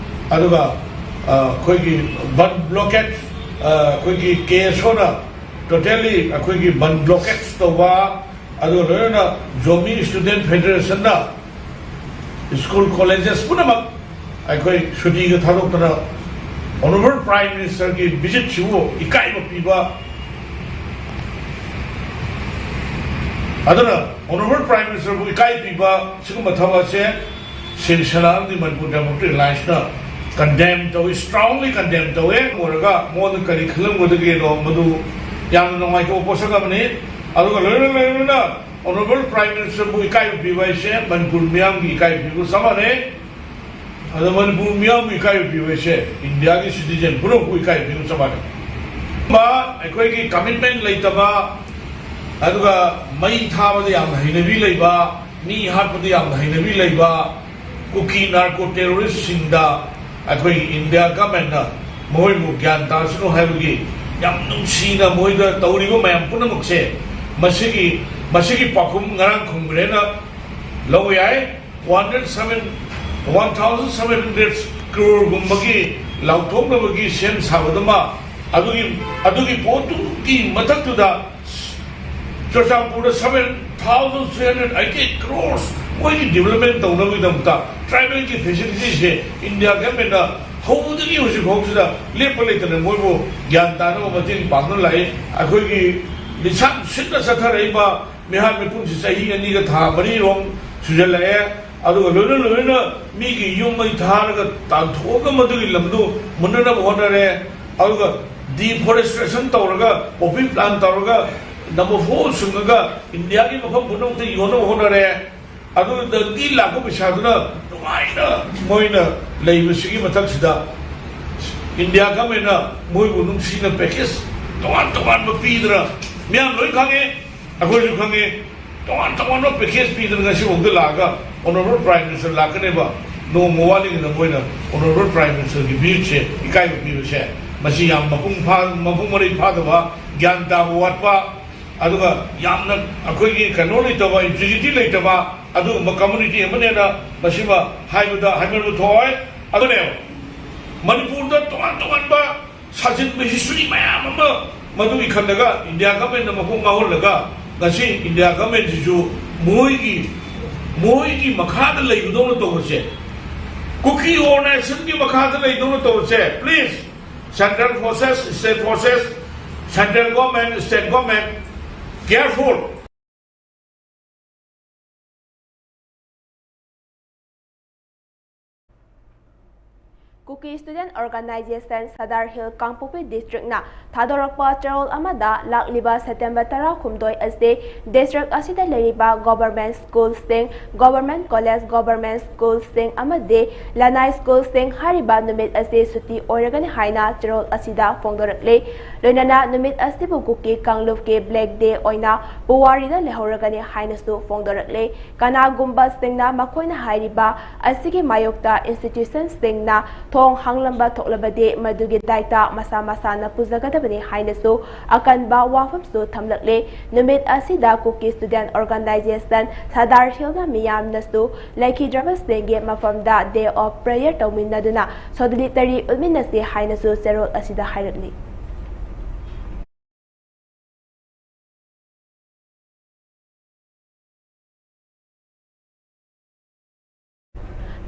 ꯑꯗꯨꯒ ꯑ, ꯑꯩꯈꯣꯏꯒꯤ ꯕꯟ blockade, ꯑ, ꯑꯩꯈꯣꯏꯒꯤ KSOꯅ totally ꯑꯩꯈꯣꯏꯒꯤ ꯕꯟ blockade ꯇꯧꯕ, ꯑꯗꯨꯒ ꯂꯣꯏꯅꯅ Zomi Student Federationꯅ school colleges ꯄꯨꯝꯅꯃꯛ ꯑꯩꯈꯣꯏ ꯁꯨꯇꯤꯒ ꯊꯥꯗꯣꯛꯇꯅ Honourable Prime Ministerꯒꯤ visitꯁꯤꯕꯨ ꯏꯀꯥꯏꯕ ꯄꯤꯕ, ꯑꯗꯨꯅ Honourable Prime Ministerꯕꯨ ꯏꯀꯥꯏ ꯄꯤꯕ ꯁꯤꯒꯨꯝꯕ ꯊꯕꯛ ꯑꯁꯦ ꯁꯤꯕ ꯁꯦꯅꯥ ꯑꯃꯗꯤ ꯃꯅꯤꯄꯨꯔ ꯗꯦꯃꯣꯀ꯭ꯔꯦꯇꯤꯛ ꯑꯦꯂꯥꯏꯟꯁꯅ ꯀꯟꯗꯦꯝ ꯇꯧꯏ, ꯁ꯭ꯇꯔꯣꯡꯂꯤ ꯀꯟꯗꯦꯝ ꯇꯧꯏ꯫ ꯑꯣꯏꯔꯒ ꯃꯉꯣꯟꯗ ꯀꯔꯤ ꯈꯜꯂꯝꯒꯗꯒꯦꯗꯣ, ꯃꯗꯨ ꯌꯥꯝꯅ ꯅꯨꯡꯉꯥꯏꯇꯕ ꯄꯣꯠꯁꯛ ꯑꯃꯅꯤ꯫ ꯑꯗꯨꯒ ꯂꯣꯏꯅ ꯂꯣꯏꯅꯅ ꯑꯣꯅꯔꯦꯕꯜ ꯄ꯭ꯔꯥꯏꯝ ꯃꯤꯅꯤꯁꯇꯔꯕꯨ ꯏꯀꯥꯏꯕ ꯄꯤꯕ ꯍꯥꯏꯁꯦ ꯃꯅꯤꯄꯨꯔ ꯃꯤꯌꯥꯝꯒꯤ ꯏꯀꯥꯏꯕ ꯄꯤꯕ ꯆꯞ ꯃꯥꯟꯅꯩ꯫ ꯑꯗꯣ ꯃꯅꯤꯄꯨꯔ ꯃꯤꯌꯥꯝꯕꯨ ꯏꯀꯥꯏꯕ ꯄꯤꯕ ꯍꯥꯏꯁꯦ ꯏꯟꯗꯤꯌꯥꯒꯤ ꯁꯤꯇꯤꯖꯦꯟ ꯄꯨꯝꯅꯃꯛꯄꯨ ꯏꯀꯥꯏꯕ ꯄꯤꯕ ꯆꯞ ꯃꯥꯟꯅꯩ꯫ ꯃꯥ ꯑꯩꯈꯣꯏꯒꯤ ꯀꯃꯤꯠꯃꯦꯟ ꯂꯩꯇꯕ, ꯑꯗꯨꯒ ꯃꯩ ꯊꯥꯕꯗ ꯌꯥꯝꯅ ꯍꯩꯅꯕꯤ ꯂꯩꯕ, ꯃꯤ ꯍꯥꯠꯄꯗ ꯌꯥꯝꯅ ꯍꯩꯅꯕꯤ ꯂꯩꯕ ꯀꯨꯀꯤ ꯅꯥꯔꯀꯣ ꯇꯦꯔꯣꯔꯤꯁꯁꯤꯡꯗ ꯑꯩꯈꯣꯏꯒꯤ ꯏꯟꯗꯤꯌꯥ ꯒꯃꯦꯟꯅ ꯃꯈꯣꯏꯕꯨ ꯒ꯭ꯌꯥꯟ ꯇꯥꯁꯅꯨ ꯍꯥꯏꯕꯒꯤ ꯌꯥꯝ ꯅꯨꯡꯁꯤꯅ ꯃꯣꯏꯗ ꯇꯧꯔꯤꯕ ꯃꯌꯥꯝ ꯄꯨꯝꯅꯃꯛꯁꯦ, ꯃꯁꯤꯒꯤ, ꯃꯁꯤꯒꯤ ꯄꯥꯎꯈꯨꯝ ꯉꯔꯥꯡ ꯈꯨꯝꯈ꯭ꯔꯦꯅ ꯂꯧꯕ ꯌꯥꯏ꯫ One hundred seven, one thousand seven hundred ꯀ꯭ꯔꯣꯔꯒꯨꯝꯕꯒꯤ ꯂꯥꯎꯊꯣꯛꯅꯕꯒꯤ ꯁꯦꯝ ꯁꯥꯕꯗꯨꯃ, ꯑꯗꯨꯒꯤ, ꯑꯗꯨꯒꯤ ꯄꯣꯠꯇꯨꯒꯤ ꯃꯊꯛꯇꯨꯗ ꯆꯨꯔꯆꯥꯟꯄꯨꯔꯗ seven thousand three hundred eighty crores ꯃꯣꯏꯒꯤ ꯗꯤꯕꯂꯞꯃꯦꯟ ꯇꯧꯅꯕꯒꯤꯗꯃꯛꯇ ꯇ꯭ꯔꯥꯏꯕꯦꯜꯒꯤ ꯐꯦꯁꯤꯂꯤꯇꯤꯁꯦ ꯏꯟꯗꯤꯌꯥ ꯒꯃꯦꯟꯅ ꯍꯧꯕꯗꯒꯤ ꯍꯧꯖꯤꯛ ꯐꯥꯎꯁꯤꯗ ꯂꯦꯞꯄ ꯂꯩꯇꯅ ꯃꯣꯏꯕꯨ ꯒ꯭ꯌꯥꯟ ꯇꯥꯅꯕ ꯃꯇꯦꯡ ꯄꯥꯡꯗꯨꯅ ꯂꯥꯛꯏ꯫ ꯑꯩꯈꯣꯏꯒꯤ ꯂꯤꯁꯥꯡ ꯁꯤꯠꯅ ꯆꯠꯊꯔꯛꯏꯕ ꯃꯤꯍꯥꯠ ꯃꯤꯄꯨꯟꯁꯤ ꯆꯍꯤ ꯑꯅꯤꯒ ꯊꯥ ꯃꯔꯤꯔꯣꯝ ꯁꯨꯖꯜꯂꯛꯑꯦ꯫ ꯑꯗꯨꯒ ꯂꯣꯏꯅ ꯂꯣꯏꯅꯅ ꯃꯤꯒꯤ ꯌꯨꯝ ꯃꯩ ꯊꯥꯔꯒ ꯇꯥꯟꯊꯣꯛꯑꯒ ꯃꯗꯨꯒꯤ ꯂꯝꯗꯨ ꯃꯨꯟꯅꯅꯕ ꯍꯣꯠꯅꯔꯦ꯫ ꯑꯗꯨꯒ ꯗꯤꯐꯣꯔꯦꯁꯇ꯭ꯔꯦꯁꯟ ꯇꯧꯔꯒ, ꯄꯣꯄꯤ ꯄ꯭ꯂꯥꯟ ꯇꯧꯔꯒ, ꯅꯝꯕꯔ ꯐꯣꯔ ꯁꯨꯡꯉꯒ ꯏꯟꯗꯤꯌꯥꯒꯤ ꯃꯐꯝ ꯄꯨꯝꯅꯃꯛꯇ ꯌꯣꯟꯅꯕ ꯍꯣꯠꯅꯔꯦ꯫ ꯑꯗꯨꯗꯒꯤ ꯂꯥꯛꯄ ꯄꯩꯁꯥꯗꯨꯅ ꯅꯨꯡꯉꯥꯏꯅ ꯃꯣꯏꯅ ꯂꯩꯕꯁꯤꯒꯤ ꯃꯊꯛꯁꯤꯗ ꯏꯟꯗꯤꯌꯥ ꯒꯃꯦꯟꯅ ꯃꯣꯏꯕꯨ ꯅꯨꯡꯁꯤꯅ ꯄꯦꯀꯦꯖ ꯇꯣꯉꯥꯟ ꯇꯣꯉꯥꯟꯕ ꯄꯤꯗꯅ, ꯃꯤꯌꯥꯝ ꯂꯣꯏ ꯈꯪꯉꯦ, ꯑꯩꯈꯣꯏꯁꯨ ꯈꯪꯉꯦ, ꯇꯣꯉꯥꯟ ꯇꯣꯉꯥꯟꯕ ꯄꯦꯀꯦꯖ ꯄꯤꯗꯅ ꯉꯁꯤꯐꯥꯎꯗ ꯂꯥꯛꯑꯒ ꯑꯣꯅꯔꯦꯕꯜ ꯄ꯭ꯔꯥꯏꯝ ꯃꯤꯅꯤꯁꯇꯔ ꯂꯥꯛꯀꯅꯦꯕ꯫ ꯅꯣꯡꯃ ꯋꯥꯠꯂꯤꯉꯩꯗ ꯃꯣꯏꯅ ꯑꯣꯅꯔꯦꯕꯜ ꯄ꯭ꯔꯥꯏꯝ ꯃꯤꯅꯤꯁꯇꯔꯒꯤ ꯚꯤꯖꯤꯠꯁꯦ ꯏꯀꯥꯏꯕ ꯄꯤꯕꯁꯦ, ꯃꯁꯤ ꯌꯥꯝ ꯃꯄꯨꯡ ꯐꯥ-, ꯃꯄꯨꯡ ꯃꯔꯩ ꯐꯥꯗꯕ, ꯒ꯭ꯌꯥꯟ ꯇꯥꯕ ꯋꯥꯠꯄ, ꯑꯗꯨꯒ ꯌꯥꯝꯅ ꯑꯩꯈꯣꯏꯒꯤ ꯀꯩꯅꯣ ꯂꯩꯇꯕ, ꯏꯟꯇꯤꯒ꯭ꯔꯤꯇꯤ ꯂꯩꯇꯕ ꯑꯗꯨꯒꯨꯝꯕ ꯀꯝꯃꯨꯅꯤꯇꯤ ꯑꯃꯅꯦꯅ ꯃꯁꯤꯃ ꯍꯥꯏꯕꯗ ꯍꯥꯏꯃꯟꯕ ꯊꯣꯛꯑꯣꯏ꯫ ꯑꯗꯨꯅꯦꯕ ꯃꯅꯤꯄꯨꯔꯗ ꯇꯣꯉꯥꯟ ꯇꯣꯉꯥꯟꯕ ꯁꯥꯖꯤꯟꯕ ꯍꯤꯁꯇ꯭ꯔꯤ ꯃꯌꯥꯝ ꯑꯃ ꯃꯗꯨꯒꯤ ꯈꯜꯂꯒ ꯏꯟꯗꯤꯌꯥ ꯒꯃꯦꯟꯅ ꯃꯀꯣꯛ ꯉꯥꯎꯍꯜꯂꯒ ꯉꯁꯤ ꯏꯟꯗꯤꯌꯥ ꯒꯃꯦꯟꯁꯤꯁꯨ ꯃꯣꯏꯒꯤ, ꯃꯣꯏꯒꯤ ꯃꯈꯥꯗ ꯂꯩꯕꯗꯧꯅ ꯇꯧꯕꯁꯦ, ꯀꯨꯀꯤ ꯑꯣꯔꯒꯅꯥꯏꯖꯦꯁꯟꯒꯤ ꯃꯈꯥꯗ ꯂꯩꯗꯧꯅ ꯇꯧꯕꯁꯦ, please, central forces, state forces, central government, state government, careful. Kuki Student Organization Sadar Hill Kangpokpi District ꯅ ꯊꯥꯗꯣꯔꯛꯄ ꯆꯦꯔꯣꯜ ꯑꯃꯗ ꯂꯥꯛꯂꯤꯕ September ꯇꯔꯥꯍꯨꯝꯗꯣꯏ ꯑꯁꯤ district ꯑꯁꯤꯗ ꯂꯩꯔꯤꯕ government school ꯁꯤꯡ, government college, government school ꯁꯤꯡ ꯑꯃꯗꯤ ꯂꯅꯥꯏ school ꯁꯤꯡ ꯍꯥꯏꯔꯤꯕ ꯅꯨꯃꯤꯠ ꯑꯁꯤ ꯁꯨꯇꯤ ꯑꯣꯏꯔꯒꯅꯤ ꯍꯥꯏꯅ ꯆꯦꯔꯣꯜ ꯑꯁꯤꯗ ꯐꯣꯡꯗꯣꯔꯛꯂꯤ꯫ ꯂꯣꯏꯅꯅ ꯅꯨꯃꯤꯠ ꯑꯁꯤꯕꯨ ꯀꯨꯀꯤ ꯀꯥꯡꯂꯨꯞꯀꯤ black day ꯑꯣꯏꯅ ꯄꯨꯋꯥꯔꯤꯗ ꯂꯩꯍꯧꯔꯒꯅꯤ ꯍꯥꯏꯅꯁꯨ ꯐꯣꯡꯗꯣꯔꯛꯂꯤ꯫ ꯀꯅꯥꯒꯨꯝꯕꯁꯤꯡꯅ ꯃꯈꯣꯏꯅ ꯍꯥꯏꯔꯤꯕ ꯑꯁꯤꯒꯤ ꯃꯥꯌꯣꯛꯇ institution ꯁꯤꯡꯅ ꯊꯣꯡ ꯍꯥꯡꯂꯝꯕ ꯊꯣꯛꯂꯕꯗꯤ ꯃꯗꯨꯒꯤ ꯗꯥꯏꯇ ꯃꯁꯥ ꯃꯁꯥꯅ ꯄꯨꯖꯒꯗꯕꯅꯤ ꯍꯥꯏꯅꯁꯨ ꯑꯀꯟꯕ ꯋꯥꯐꯝꯁꯨ ꯊꯝꯂꯛꯂꯤ꯫ ꯅꯨꯃꯤꯠ ꯑꯁꯤꯗ Kuki Student Organization Sadar Hill ꯅ ꯃꯤꯌꯥꯝꯅꯁꯨ ꯂꯩꯈꯤꯗ꯭ꯔꯕꯁꯤꯡꯒꯤ ꯃꯐꯝꯗ day of prayer ꯇꯧꯃꯤꯟꯅꯗꯨꯅ solidarity ꯎꯠꯃꯤꯟꯅꯁꯤ ꯍꯥꯏꯅꯁꯨ ꯆꯦꯔꯣꯜ ꯑꯁꯤꯗ ꯍꯥꯏꯔꯛꯂꯤ꯫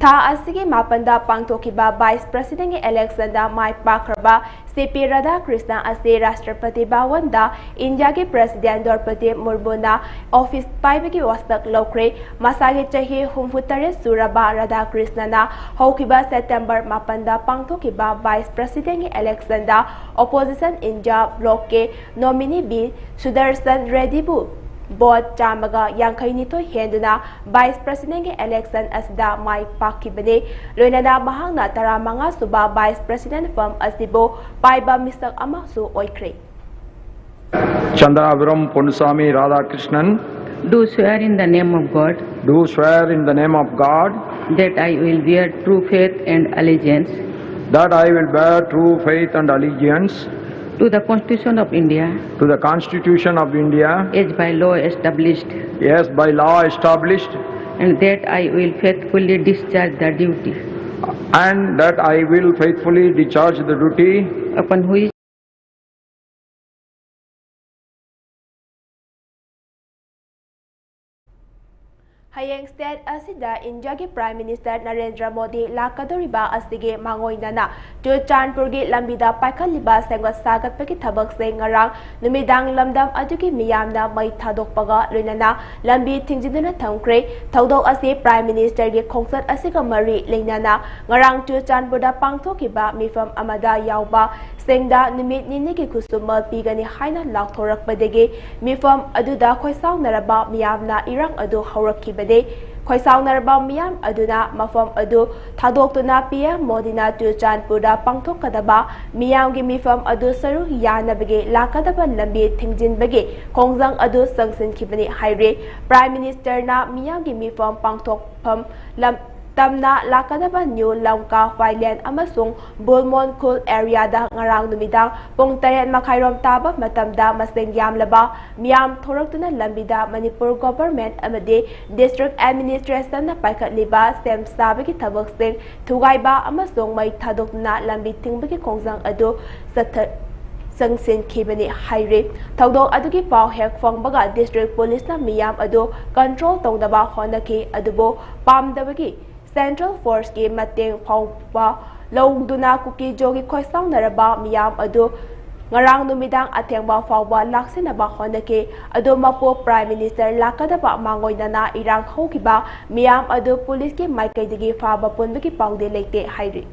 ꯊꯥ ꯑꯁꯤꯒꯤ ꯃꯥꯄꯟꯗ ꯄꯥꯡꯊꯣꯛꯈꯤꯕ Vice President ꯒꯤ election ꯗ ꯃꯥꯏ ꯄꯥꯛꯈ꯭ꯔꯕ ꯁꯤ ꯄꯤ ꯔꯥꯙꯥꯀ꯭ꯔꯤꯁꯅ ꯑꯁꯤ ꯔꯥꯁꯇ꯭ꯔꯄꯇꯤ ꯚꯋꯟꯗ ꯏꯟꯗꯤꯌꯥꯒꯤ President ꯗ꯭ꯔꯧꯄꯗꯤ ꯃꯨꯔꯃꯨꯅ office ꯄꯥꯏꯕꯒꯤ ꯋꯥꯁꯛ ꯂꯧꯈ꯭ꯔꯦ꯫ ꯃꯁꯥꯒꯤ ꯆꯍꯤ ꯍꯨꯝꯐꯨ ꯇꯔꯦꯠ ꯁꯨꯔꯕ ꯔꯥꯙꯥꯀ꯭ꯔꯤꯁꯅꯅ ꯍꯧꯈꯤꯕ September ꯃꯥꯄꯟꯗ ꯄꯥꯡꯊꯣꯛꯈꯤꯕ Vice President ꯒꯤ election ꯗ Opposition India Bloc ꯀꯤ nominee ꯕꯤ ꯁꯨꯗꯔꯁꯟ ꯔꯦꯗꯤꯕꯨ vote ꯆꯥꯝꯃꯒ ꯌꯥꯡꯈꯩ ꯅꯤꯊꯣꯏ ꯍꯦꯟꯗꯨꯅ Vice President ꯒꯤ election ꯑꯁꯤꯗ ꯃꯥꯏ ꯄꯥꯛꯈꯤꯕꯅꯤ꯫ ꯂꯣꯏꯅꯅ ꯃꯍꯥꯛꯅ ꯇꯔꯥꯃꯉꯥ ꯁꯨꯕ Vice President ꯐꯝ ꯑꯁꯤꯕꯨ ꯄꯥꯏꯕ ꯃꯤꯁꯛ ꯑꯃꯁꯨ ꯑꯣꯏꯈ꯭ꯔꯦ꯫ Chandanabiram Ponusami Radhakrishnan, Do swear in the name of God do swear in the name of God that I will bear true faith and allegiance that I will bear true faith and allegiance to the Constitution of India to the Constitution of India as by law established, as by law established, and that I will faithfully discharge the duty and that I will faithfully discharge the duty upon which ꯍꯌꯦꯡ state ꯑꯁꯤꯗ ꯏꯟꯗꯤꯌꯥꯒꯤ prime minister Narendra Modi ꯂꯥꯛꯀꯗꯧꯔꯤꯕ ꯑꯁꯤꯒꯤ ꯃꯥꯡꯑꯣꯏꯅꯅ ꯆꯨꯔꯆꯥꯟꯄꯨꯔꯒꯤ ꯂꯝꯕꯤꯗ ꯄꯥꯏꯈꯠꯂꯤꯕ ꯁꯦꯝꯒꯠ ꯁꯥꯒꯠꯄꯒꯤ ꯊꯕꯛꯁꯤꯡ ꯉꯔꯥꯡ ꯅꯨꯃꯤꯗꯥꯡ ꯂꯝꯗꯝ ꯑꯗꯨꯒꯤ ꯃꯤꯌꯥꯝꯅ ꯃꯩ ꯊꯥꯗꯣꯛꯄꯒ ꯂꯣꯏꯅꯅ ꯂꯝꯕꯤ ꯊꯤꯡꯖꯤꯟꯗꯨꯅ ꯊꯝꯈ꯭ꯔꯦ꯫ ꯊꯧꯗꯣꯛ ꯑꯁꯤ ꯄ꯭ꯔꯥꯏꯝ ꯃꯤꯅꯤꯁꯇꯔꯒꯤ ꯈꯣꯡꯆꯠ ꯑꯁꯤꯒ ꯃꯔꯤ ꯂꯩꯅꯅ ꯉꯔꯥꯡ ꯆꯨꯔꯆꯥꯟꯄꯨꯔꯗ ꯄꯥꯡꯊꯣꯛꯈꯤꯕ ꯃꯤꯐꯝ ꯑꯃꯗ ꯌꯥꯎꯕ ꯁꯤꯡꯗ ꯅꯨꯃꯤꯠ ꯅꯤꯅꯤꯒꯤ ꯈꯨꯠꯁꯨꯃꯜ ꯄꯤꯒꯅꯤ ꯍꯥꯏꯅ ꯂꯥꯎꯊꯣꯔꯛꯄꯗꯒꯤ ꯃꯤꯐꯝ ꯑꯗꯨꯗ ꯈꯣꯏꯁꯥꯎꯅꯔꯕ ꯃꯤꯌꯥꯝꯅ ꯏꯔꯥꯡ ꯑꯗꯨ ꯍꯧꯔꯛꯈꯤꯕꯅꯤ꯫ ꯈꯣꯏꯁꯥꯎꯅꯔꯕ ꯃꯤꯌꯥꯝ ꯑꯗꯨꯅ ꯃꯐꯝ ꯑꯗꯨ ꯊꯥꯗꯣꯛꯇꯨꯅ ꯄꯤ ꯑꯦꯝ ꯃꯣꯗꯤꯅ ꯆꯨꯔꯆꯥꯟꯄꯨꯔꯗ ꯄꯥꯡꯊꯣꯛꯀꯗꯕ ꯃꯤꯌꯥꯝꯒꯤ ꯃꯤꯐꯝ ꯑꯗꯨ ꯁꯔꯨꯛ ꯌꯥꯅꯕꯒꯤ ꯂꯥꯛꯀꯗꯕ ꯂꯝꯕꯤ ꯊꯤꯡꯖꯤꯟꯕꯒꯤ ꯈꯣꯡꯖꯪ ꯑꯗꯨ ꯆꯪꯁꯤꯟꯈꯤꯕꯅꯤ ꯍꯥꯏꯔꯤ꯫ ꯄ꯭ꯔꯥꯏꯝ ꯃꯤꯅꯤꯁꯇꯔꯅ ꯃꯤꯌꯥꯝꯒꯤ ꯃꯤꯐꯝ ꯄꯥꯡꯊꯣꯛꯐꯝ ꯂꯝ ꯇꯝꯅ ꯂꯥꯛꯀꯗꯕ ꯅ꯭ꯌꯨ ꯂꯝꯀꯥ ꯐꯥꯏꯂꯦꯟ ꯑꯃꯁꯨꯡ ꯕꯨꯜꯃꯣꯟ ꯈꯨꯜ ꯑꯦꯔꯤꯌꯥꯗ ꯉꯔꯥꯡ ꯅꯨꯃꯤꯗꯥꯡ ꯄꯨꯡ ꯇꯔꯦꯠ ꯃꯈꯥꯏꯔꯣꯝ ꯇꯥꯕ ꯃꯇꯝꯗ ꯃꯁꯤꯡ ꯌꯥꯝꯂꯕ ꯃꯤꯌꯥꯝ ꯊꯣꯔꯛꯇꯨꯅ ꯂꯝꯕꯤꯗ ꯃꯅꯤꯄꯨꯔ ꯒꯣꯚꯔꯟꯃꯦꯟꯠ ꯑꯃꯗꯤ ꯗꯤꯁꯇ꯭ꯔꯤꯛ ꯑꯦꯗꯃꯤꯅꯤꯁꯇ꯭ꯔꯦꯁꯟꯅ ꯄꯥꯏꯈꯠꯂꯤꯕ ꯁꯦꯝ ꯁꯥꯕꯒꯤ ꯊꯕꯛꯁꯤꯡ ꯊꯨꯒꯥꯏꯕ ꯑꯃꯁꯨꯡ ꯃꯩ ꯊꯥꯗꯣꯛꯇꯨꯅ ꯂꯝꯕꯤ ꯊꯤꯡꯕꯒꯤ ꯈꯣꯡꯖꯪ ꯑꯗꯨ ꯆꯠꯊ-, ꯆꯪꯁꯤꯟꯈꯤꯕꯅꯤ ꯍꯥꯏꯔꯤ꯫ ꯊꯧꯗꯣꯛ ꯑꯗꯨꯒꯤ ꯄꯥꯎ ꯍꯦꯛ ꯐꯪꯕꯒ ꯗꯤꯁꯇ꯭ꯔꯤꯛ ꯄꯨꯂꯤꯁꯅ ꯃꯤꯌꯥꯝ ꯑꯗꯨ ꯀꯟꯇ꯭ꯔꯣꯜ ꯇꯧꯅꯕ ꯍꯣꯠꯅꯈꯤ, ꯑꯗꯨꯕꯨ ꯄꯥꯝꯗꯕꯒꯤ ꯁꯦꯟꯇ꯭ꯔꯦꯜ ꯐꯣꯔꯁꯀꯤ ꯃꯇꯦꯡ ꯐꯥꯎꯕ ꯂꯧꯗꯨꯅ ꯀꯨꯀꯤꯖꯣꯒꯤ ꯈꯣꯏꯁꯥꯎꯅꯔꯕ ꯃꯤꯌꯥꯝ ꯑꯗꯨ ꯉꯔꯥꯡ ꯅꯨꯃꯤꯗꯥꯡ ꯑꯊꯦꯡꯕ ꯐꯥꯎꯕ ꯂꯥꯛꯁꯤꯟꯅꯕ ꯍꯣꯠꯅꯈꯤ꯫ ꯑꯗꯨꯃꯛꯄꯨ ꯄ꯭ꯔꯥꯏꯝ ꯃꯤꯅꯤꯁꯇꯔ ꯂꯥꯛꯀꯗꯕ ꯃꯥꯡꯑꯣꯏꯅꯅ ꯏꯔꯥꯡ ꯍꯧꯈꯤꯕ ꯃꯤꯌꯥꯝ ꯑꯗꯨ ꯄꯨꯂꯤꯁꯀꯤ ꯃꯥꯏꯀꯩꯗꯒꯤ ꯐꯥꯕ ꯄꯨꯟꯕꯒꯤ ꯄꯥꯎꯗꯤ ꯂꯩꯇꯦ ꯍꯥꯏꯔꯤ꯫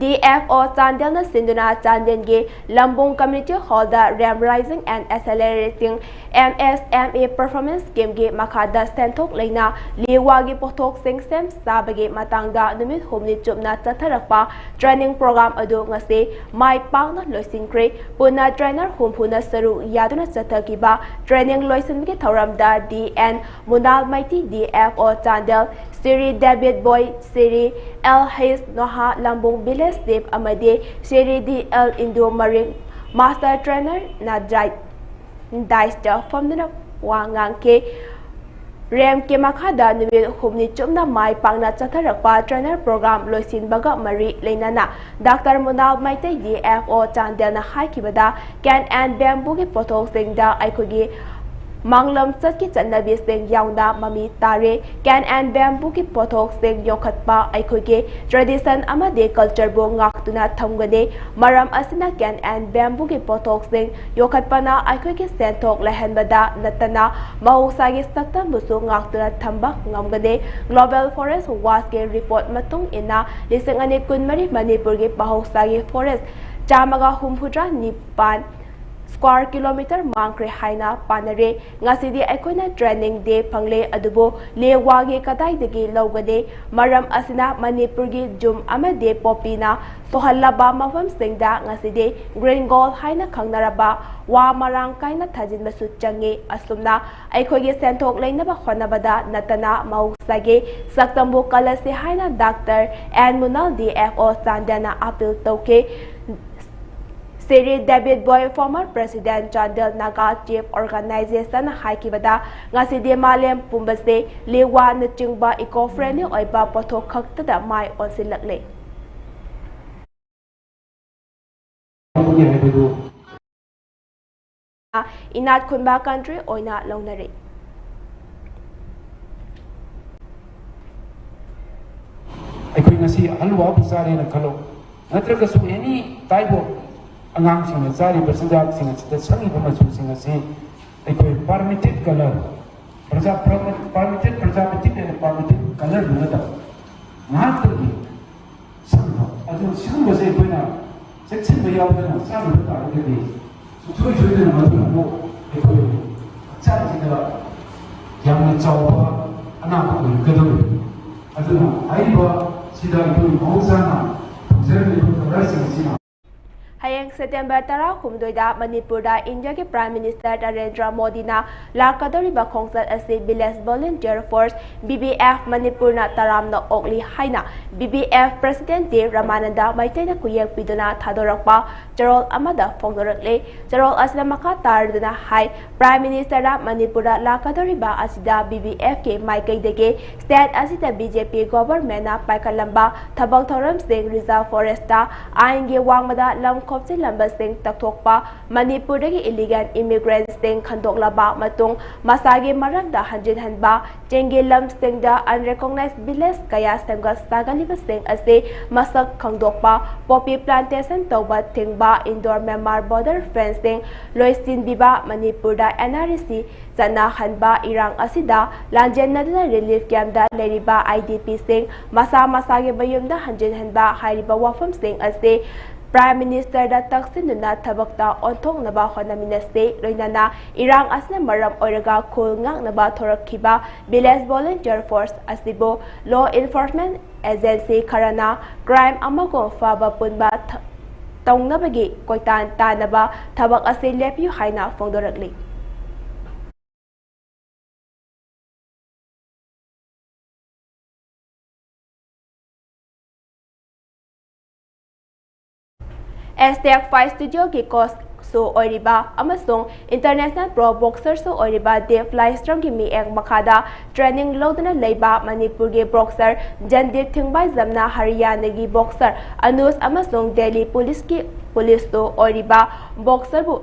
ꯗꯤ ꯑꯦꯐ ꯑꯣ ꯆꯥꯟꯗꯦꯜꯅ ꯁꯤꯟꯗꯨꯅ ꯆꯥꯟꯗꯦꯜꯒꯤ ꯂꯝꯕꯨꯡ community hold RAMP raising and accelerating M S M E performance ꯁ꯭ꯀꯤꯝꯒꯤ ꯃꯈꯥꯗ ꯁꯦꯟꯊꯣꯛ ꯂꯩꯅ ꯂꯤꯋꯥꯒꯤ ꯄꯣꯠꯊꯣꯛꯁꯤꯡ ꯁꯦꯝ ꯁꯥꯕꯒꯤ ꯃꯇꯥꯡꯗ ꯅꯨꯃꯤꯠ ꯍꯨꯝꯅꯤ ꯆꯨꯞꯅ ꯆꯠꯊꯔꯛꯄ ꯇ꯭ꯔꯦꯅꯤꯡ ꯄ꯭ꯔꯣꯒ꯭ꯔꯥꯝ ꯑꯗꯨ ꯉꯁꯤ ꯃꯥꯏ ꯄꯥꯛꯅ ꯂꯣꯏꯁꯤꯟꯈ꯭ꯔꯦ꯫ ꯄꯨꯟꯅ ꯇ꯭ꯔꯦꯅꯔ ꯍꯨꯝꯐꯨꯅ ꯁꯔꯨꯛ ꯌꯥꯗꯨꯅ ꯆꯠꯊꯈꯤꯕ ꯇ꯭ꯔꯦꯅꯤꯡ ꯂꯣꯏꯁꯤꯟꯕꯒꯤ ꯊꯧꯔꯝꯗ D N ꯃꯨꯅꯥꯜ ꯃꯩꯇꯤ, D F O Chandel, Shri ꯗꯦꯕꯤꯠ Boi, Shri L Heisnoha Lambung village chief ꯑꯃꯗꯤ Shri D L Indu Maring master ꯇ꯭ꯔꯦꯅꯔꯅ ꯗꯥꯏ-, ꯗꯥꯏꯁꯇ ꯐꯝꯗꯨꯅ ꯋꯥ ꯉꯥꯡꯈꯤ꯫ ꯔꯦꯝꯞꯀꯤ ꯃꯈꯥꯗ ꯅꯨꯃꯤꯠ ꯍꯨꯝꯅꯤ ꯆꯨꯞꯅ ꯃꯥꯏ ꯄꯥꯛꯅ ꯆꯠꯊꯔꯛꯄ ꯇ꯭ꯔꯦꯅꯔ ꯄ꯭ꯔꯣꯒ꯭ꯔꯥꯝ ꯂꯣꯏꯁꯤꯟꯕꯒ ꯃꯔꯤ ꯂꯩꯅꯅ doctor Munal Meitei, D F O, ꯆꯥꯟꯗꯦꯜꯅ ꯍꯥꯏꯈꯤꯕꯗ, ꯀꯦꯟ ꯑꯦꯟ ꯕꯦꯝꯕꯨꯒꯤ ꯄꯣꯠꯊꯣꯛꯁꯤꯡꯗ ꯑꯩꯈꯣꯏꯒꯤ ꯃꯥꯡꯂꯝ ꯆꯠꯀꯤ ꯆꯠꯅꯕꯤꯁꯤꯡ ꯌꯥꯎꯅ ꯃꯃꯤ ꯇꯥꯔꯦ꯫ ꯀꯦꯟ ꯑꯦꯟ ꯕꯦꯝꯕꯨꯒꯤ ꯄꯣꯠꯊꯣꯛꯁꯤꯡ ꯌꯣꯛꯈꯠꯄ ꯑꯩꯈꯣꯏꯒꯤ ꯇ꯭ꯔꯦꯗꯤꯁꯟ ꯑꯃꯗꯤ ꯀꯜꯆꯔꯕꯨ ꯉꯥꯛꯇꯨꯅ ꯊꯝꯒꯅꯤ꯫ ꯃꯔꯝ ꯑꯁꯤꯅ ꯀꯦꯟ ꯑꯦꯟ ꯕꯦꯝꯕꯨꯒꯤ ꯄꯣꯠꯊꯣꯛꯁꯤꯡ ꯌꯣꯛꯈꯠꯄꯅ ꯑꯩꯈꯣꯏꯒꯤ ꯁꯦꯟꯊꯣꯛ ꯂꯩꯍꯟꯕꯗ ꯅꯠꯇꯅ ꯃꯍꯧꯁꯥꯒꯤ ꯁꯛꯇꯝꯕꯨꯁꯨ ꯉꯥꯛꯇꯨꯅ ꯊꯝꯕ ꯉꯝꯒꯅꯤ꯫ ꯒ꯭ꯂꯣꯕꯦꯜ ꯐꯣꯔꯦꯁ ꯋꯥꯆꯀꯤ ꯔꯤꯄꯣꯔꯠ ꯃꯇꯨꯡ ꯏꯟꯅ, ꯂꯤꯁꯤꯡ ꯑꯅꯤ ꯀꯨꯟꯃꯔꯤ ꯃꯅꯤꯄꯨꯔꯒꯤ ꯃꯍꯧꯁꯥꯒꯤ ꯐꯣꯔꯦꯁ ꯆꯥꯝꯃꯒ ꯍꯨꯝꯐꯨꯇꯔꯥ ꯅꯤꯄꯥꯟ ꯁ꯭ꯀ꯭ꯋꯥꯔ ꯀꯤꯂꯣꯃꯤꯇꯔ ꯃꯥꯡꯈ꯭ꯔꯦ ꯍꯥꯏꯅ ꯄꯥꯅꯔꯦ꯫ ꯉꯁꯤꯗꯤ ꯑꯩꯈꯣꯏꯅ ꯇ꯭ꯔꯦꯅꯤꯡ ꯗꯦ ꯐꯪꯂꯦ, ꯑꯗꯨꯕꯨ ꯂꯦ ꯋꯥꯒꯤ ꯀꯗꯥꯏꯗꯒꯤ ꯂꯧꯒꯅꯤ? ꯃꯔꯝ ꯑꯁꯤꯅ ꯃꯅꯤꯄꯨꯔꯒꯤ ꯖꯨꯝ ꯑꯃꯗꯤ ꯄꯣꯄꯤꯅ ꯁꯣꯍꯜꯂꯕ ꯃꯐꯝꯁꯤꯡꯗ ꯉꯁꯤꯗꯤ ꯒ꯭ꯔꯤꯟ ꯒꯣꯜ ꯍꯥꯏꯅ ꯈꯪꯅꯔꯕ ꯋꯥ ꯃꯔꯥꯡ ꯀꯥꯏꯅ ꯊꯥꯖꯤꯟꯕꯁꯨ ꯆꯪꯉꯤ꯫ ꯑꯁꯨꯝꯅ ꯑꯩꯈꯣꯏꯒꯤ ꯁꯦꯟꯊꯣꯛ ꯂꯩꯅꯕ ꯍꯣꯠꯅꯕꯗ ꯅꯠꯇꯅ ꯃꯍꯧꯁꯥꯒꯤ ꯁꯛꯇꯝꯕꯨ ꯀꯜꯂꯁꯤ ꯍꯥꯏꯅ doctor N Munal, D F O, ꯆꯥꯟꯗꯦꯜꯅ ꯑꯥꯄꯤꯜ ꯇꯧꯈꯤ꯫ ꯁꯦꯔꯤ ꯗꯦꯕꯤꯠ Boi, former president, Chandel Naga chief organisation, ꯍꯥꯏꯈꯤꯕꯗ, ꯉꯁꯤꯗꯤ ꯃꯥꯂꯦꯝ ꯄꯨꯝꯕꯁꯦ ꯂꯤꯋꯥꯅꯆꯤꯡꯕ ꯏꯀꯣ ꯐ꯭ꯔꯦꯟꯂꯤ ꯑꯣꯏꯕ ꯄꯣꯠꯊꯣꯛ ꯈꯛꯇꯗ ꯃꯥꯏ ꯑꯣꯟꯁꯤꯜꯂꯛꯂꯦ꯫ ꯏꯅꯥꯠ ꯈꯨꯟꯕ ꯀꯟꯇ꯭ꯔꯤ ꯑꯣꯏꯅ ꯂꯧꯅꯔꯤ꯫ ꯑꯩꯈꯣꯏ ꯉꯁꯤ ꯍꯜꯋꯥꯕꯨ ꯆꯥꯔꯦꯅ ꯈꯜꯂꯣ, ꯅꯠꯇ꯭ꯔꯒꯁꯨ any type of ꯑꯉꯥꯡꯁꯤꯡꯅ ꯆꯥꯔꯤꯕ ꯆꯤꯟꯖꯥꯛꯁꯤꯡ ꯑꯁꯤꯗ ꯁꯪꯉꯤꯕ ꯃꯆꯨꯁꯤꯡ ꯑꯁꯤ ꯑꯩꯈꯣꯏ permitted colour, ꯄ꯭ꯔꯖꯥ-, permitted preservative and permitted colour ꯅꯠꯇꯕ ꯉꯥꯏꯍꯥꯛꯇꯒꯤ ꯁꯪꯕ꯫ ꯑꯗꯨ ꯁꯤꯒꯨꯝꯕꯁꯦ ꯑꯩꯈꯣꯏꯅ ꯆꯦꯛꯁꯤꯟꯕ ꯌꯥꯎꯗꯅ ꯆꯥꯔꯨꯕ ꯇꯥꯔꯒꯗꯤ ꯁꯨꯡꯁꯣꯏ ꯁꯣꯏꯗꯅ ꯃꯗꯨꯅ ꯑꯃꯨꯛ ꯑꯩꯈꯣꯏ ꯍꯛꯆꯥꯡꯁꯤꯗ ꯌꯥꯝꯅ ꯆꯥꯎꯕ ꯑꯅꯥꯕ ꯑꯣꯏꯔꯛꯀꯗꯧꯔꯤꯕꯅꯤ꯫ ꯑꯗꯨꯅ ꯍꯥꯏꯔꯤꯕ ꯁꯤꯗ ꯑꯩꯈꯣꯏ ꯃꯍꯧꯁꯥꯅ ꯐꯪꯖꯔꯝꯂꯤꯕ colourꯁꯤꯡ ꯑꯁꯤꯅ ꯍꯌꯦꯡ ꯁꯦꯞꯇꯦꯝꯕꯔ ꯇꯔꯥꯍꯨꯝꯗꯣꯏꯗ ꯃꯅꯤꯄꯨꯔꯗ ꯏꯟꯗꯤꯌꯥꯒꯤ Prime Minister ꯅꯔꯦꯟꯗ꯭ꯔ ꯃꯣꯗꯤꯅ ꯂꯥꯛꯀꯗꯧꯔꯤꯕ ꯈꯣꯡꯆꯠ ꯑꯁꯤ Village Volunteer Force, V V F, ꯃꯅꯤꯄꯨꯔꯅ ꯇꯔꯥꯝꯅ ꯑꯣꯛꯂꯤ ꯍꯥꯏꯅ V V F President ꯗꯤ ꯔꯃꯥꯅꯟꯗ ꯃꯩꯇꯩꯅ ꯈꯨꯌꯦꯛ ꯄꯤꯗꯨꯅ ꯊꯥꯗꯣꯔꯛꯄ ꯆꯦꯔꯣꯜ ꯑꯃꯗ ꯐꯣꯡꯗꯣꯔꯛꯂꯤ꯫ ꯆꯦꯔꯣꯜ ꯑꯁꯤꯗ ꯃꯈꯥ ꯇꯥꯔꯗꯨꯅ ꯍꯥꯏ, Prime Minister ꯅ ꯃꯅꯤꯄꯨꯔꯗ ꯂꯥꯛꯀꯗꯧꯔꯤꯕ ꯑꯁꯤꯗ V V F ꯀꯤ ꯃꯥꯏꯀꯩꯗꯒꯤ state ꯑꯁꯤꯗ B J P government ꯅ ꯄꯥꯏꯈꯠꯂꯝꯕ ꯊꯕꯛ ꯊꯧꯔꯝꯁꯤꯡ, reserve forest ꯇ ꯑꯥꯏꯟꯒꯤ ꯋꯥꯡꯃꯗ ꯂꯝ ꯈꯣꯞꯆꯤꯜꯂꯝꯕꯁꯤꯡ ꯇꯛꯊꯣꯛꯄ, ꯃꯅꯤꯄꯨꯔꯗꯒꯤ illegal immigrant ꯁꯤꯡ ꯈꯟꯗꯣꯛꯂꯕ ꯃꯇꯨꯡ ꯃꯁꯥꯒꯤ ꯃꯔꯝꯗ ꯍꯟꯖꯤꯟ ꯍꯟꯕ, ꯆꯤꯡꯒꯤ ꯂꯝꯁꯤꯡꯗ unrecognized village ꯀꯌꯥ ꯁꯦꯝꯒꯠ ꯁꯥꯒꯠꯂꯤꯕꯁꯤꯡ ꯑꯁꯤ ꯃꯁꯛ ꯈꯪꯗꯣꯛꯄ, poppy plantation ꯇꯧꯕ ꯊꯤꯡꯕ, Indo Myanmar border fencing ꯂꯣꯏꯁꯤꯟꯕꯤꯕ, ꯃꯅꯤꯄꯨꯔꯗ N R C ꯆꯠꯅꯍꯟꯕ, ꯏꯔꯥꯡ ꯑꯁꯤꯗ ꯂꯥꯟꯖꯦꯟꯅꯗꯨꯅ relief camp ꯇ ꯂꯩꯔꯤꯕ I D P ꯁꯤꯡ ꯃꯁꯥ ꯃꯁꯥꯒꯤ ꯃꯌꯨꯝꯗ ꯍꯟꯖꯤꯟꯍꯟꯕ ꯍꯥꯏꯔꯤꯕ ꯋꯥꯐꯝꯁꯤꯡ ꯑꯁꯤ Prime Minister ꯗ ꯇꯛꯁꯤꯟꯗꯨꯅ ꯊꯕꯛꯇ ꯑꯣꯟꯊꯣꯛꯅꯕ ꯍꯣꯠꯅꯃꯤꯟꯅꯁꯤ꯫ ꯂꯣꯏꯅꯅ ꯏꯔꯥꯡ ꯑꯁꯤꯅ ꯃꯔꯝ ꯑꯣꯏꯔꯒ ꯈꯨꯜ ꯉꯥꯛꯅꯕ ꯊꯣꯔꯛꯈꯤꯕ Village Volunteer Force ꯑꯁꯤꯕꯨ law enforcement agency ꯈꯔꯅ crime ꯑꯃꯒꯨꯝ ꯐꯕ ꯄꯨꯟꯕ ꯊ-, ꯇꯧꯅꯕꯒꯤ ꯀꯣꯏꯇꯥꯟ ꯇꯥꯟꯅꯕ ꯊꯕꯛ ꯑꯁꯤ ꯂꯦꯞꯄꯤꯌꯨ ꯍꯥꯏꯅ ꯐꯣꯡꯗꯣꯔꯛꯂꯤ꯫ Aztec Fight Studio ꯒꯤ coach ꯁꯨ ꯑꯣꯏꯔꯤꯕ ꯑꯃꯁꯨꯡ international pro boxer ꯁꯨ ꯑꯣꯏꯔꯤꯕ ꯗꯦꯕ ꯂꯥꯏꯁ꯭ꯔꯝꯒꯤ ꯃꯤꯠꯌꯦꯡ ꯃꯈꯥꯗ training ꯂꯧꯗꯨꯅ ꯂꯩꯕ ꯃꯅꯤꯄꯨꯔꯒꯤ boxer ꯖꯟꯗꯤꯞ ꯊꯤꯡꯕꯥꯏꯖꯝꯅ ꯍꯔꯤꯌꯥꯅꯥꯒꯤ boxer ꯑꯅꯨꯖ ꯑꯃꯁꯨꯡ ꯗꯦꯜꯂꯤ police ꯀꯤ police ꯁꯨ ꯑꯣꯏꯔꯤꯕ boxer ꯕꯨ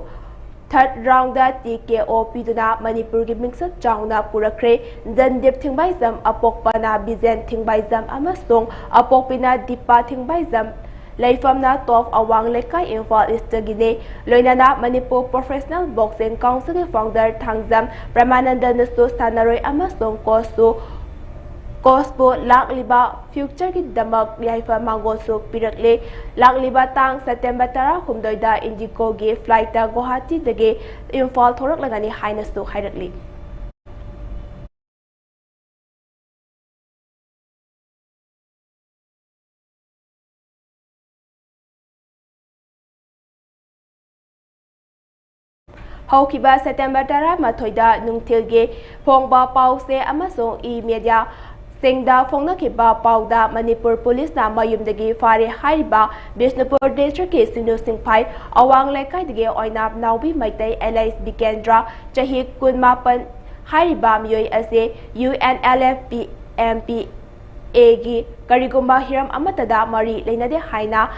third round ꯗ T K O ꯄꯤꯗꯨꯅ ꯃꯅꯤꯄꯨꯔꯒꯤ ꯃꯤꯡꯆꯠ ꯆꯥꯎꯅ ꯄꯨꯔꯛꯈ꯭ꯔꯦ꯫ ꯖꯟꯗꯤꯞ ꯊꯤꯡꯕꯥꯏꯖꯝ, ꯑꯄꯣꯛꯄꯅ ꯕꯤꯖꯦꯟ ꯊꯤꯡꯕꯥꯏꯖꯝ ꯑꯃꯁꯨꯡ ꯑꯄꯣꯛꯄꯤꯅ ꯗꯤꯄꯥ ꯊꯤꯡꯕꯥꯏꯖꯝ, ꯂꯩꯐꯝꯅ ꯇꯣꯞ ꯑꯋꯥꯡ ꯂꯩꯀꯥꯏ, ꯏꯝꯐꯥꯜ East ꯇꯒꯤꯅꯤ꯫ ꯂꯣꯏꯅꯅ Manipur Professional Boxing Council ꯒꯤ founder ꯊꯥꯡꯖꯝ ꯄ꯭ꯔꯦꯃꯥꯅꯟꯗꯅꯁꯨ ꯁꯥꯟꯅꯔꯣꯏ ꯑꯃꯁꯨꯡ coach ꯁꯨ, coach ꯄꯨ ꯂꯥꯛꯂꯤꯕ future ꯒꯤꯗꯃꯛ ꯌꯥꯏꯐ ꯃꯪꯒꯣꯜꯁꯨ ꯄꯤꯔꯛꯂꯤ꯫ ꯂꯥꯛꯂꯤꯕ ꯇꯥꯡ ꯁꯦꯞꯇꯦꯝꯕꯔ ꯇꯔꯥꯍꯨꯝꯗꯣꯏꯗ IndiGo ꯒꯤ flight ꯇ ꯒꯨꯋꯥꯍꯥꯇꯤꯗꯒꯤ ꯏꯝꯐꯥꯜ ꯊꯣꯔꯛꯂꯒꯅꯤ ꯍꯥꯏꯅꯁꯨ ꯍꯥꯏꯔꯛꯂꯤ꯫ ꯍꯧꯈꯤꯕ ꯁꯦꯞꯇꯦꯝꯕꯔ ꯇꯔꯥꯃꯥꯊꯣꯏꯗ ꯅꯨꯡꯊꯤꯜꯒꯤ ꯐꯣꯡꯕ ꯄꯥꯎꯆꯦ ꯑꯃꯁꯨꯡ e-media ꯁꯤꯡꯗ ꯐꯣꯡꯅꯈꯤꯕ ꯄꯥꯎꯗ, ꯃꯅꯤꯄꯨꯔ ꯄꯨꯂꯤꯁꯅ ꯃꯌꯨꯝꯗꯒꯤ ꯐꯥꯔꯦ ꯍꯥꯏꯔꯤꯕ ꯕꯤꯁꯅꯨꯄꯨꯔ district ꯀꯤ ꯁꯤꯡꯅꯨ ꯁꯤꯡꯐꯥꯏ ꯑꯋꯥꯡ ꯂꯩꯀꯥꯏꯗꯒꯤ ꯑꯣꯏꯅꯥꯝ ꯅꯥꯎꯕꯤ ꯃꯩꯇꯩ alias ꯕꯤꯀꯦꯟꯗ꯭ꯔ, ꯆꯍꯤ ꯀꯨꯟꯃꯥꯄꯟ ꯍꯥꯏꯔꯤꯕ ꯃꯤꯑꯣꯏ ꯑꯁꯤ U N L F P M P A ꯒꯤ ꯀꯔꯤꯒꯨꯝꯕ ꯍꯤꯔꯝ ꯑꯃꯠꯇꯗ ꯃꯔꯤ ꯂꯩꯅꯗꯦ ꯍꯥꯏꯅ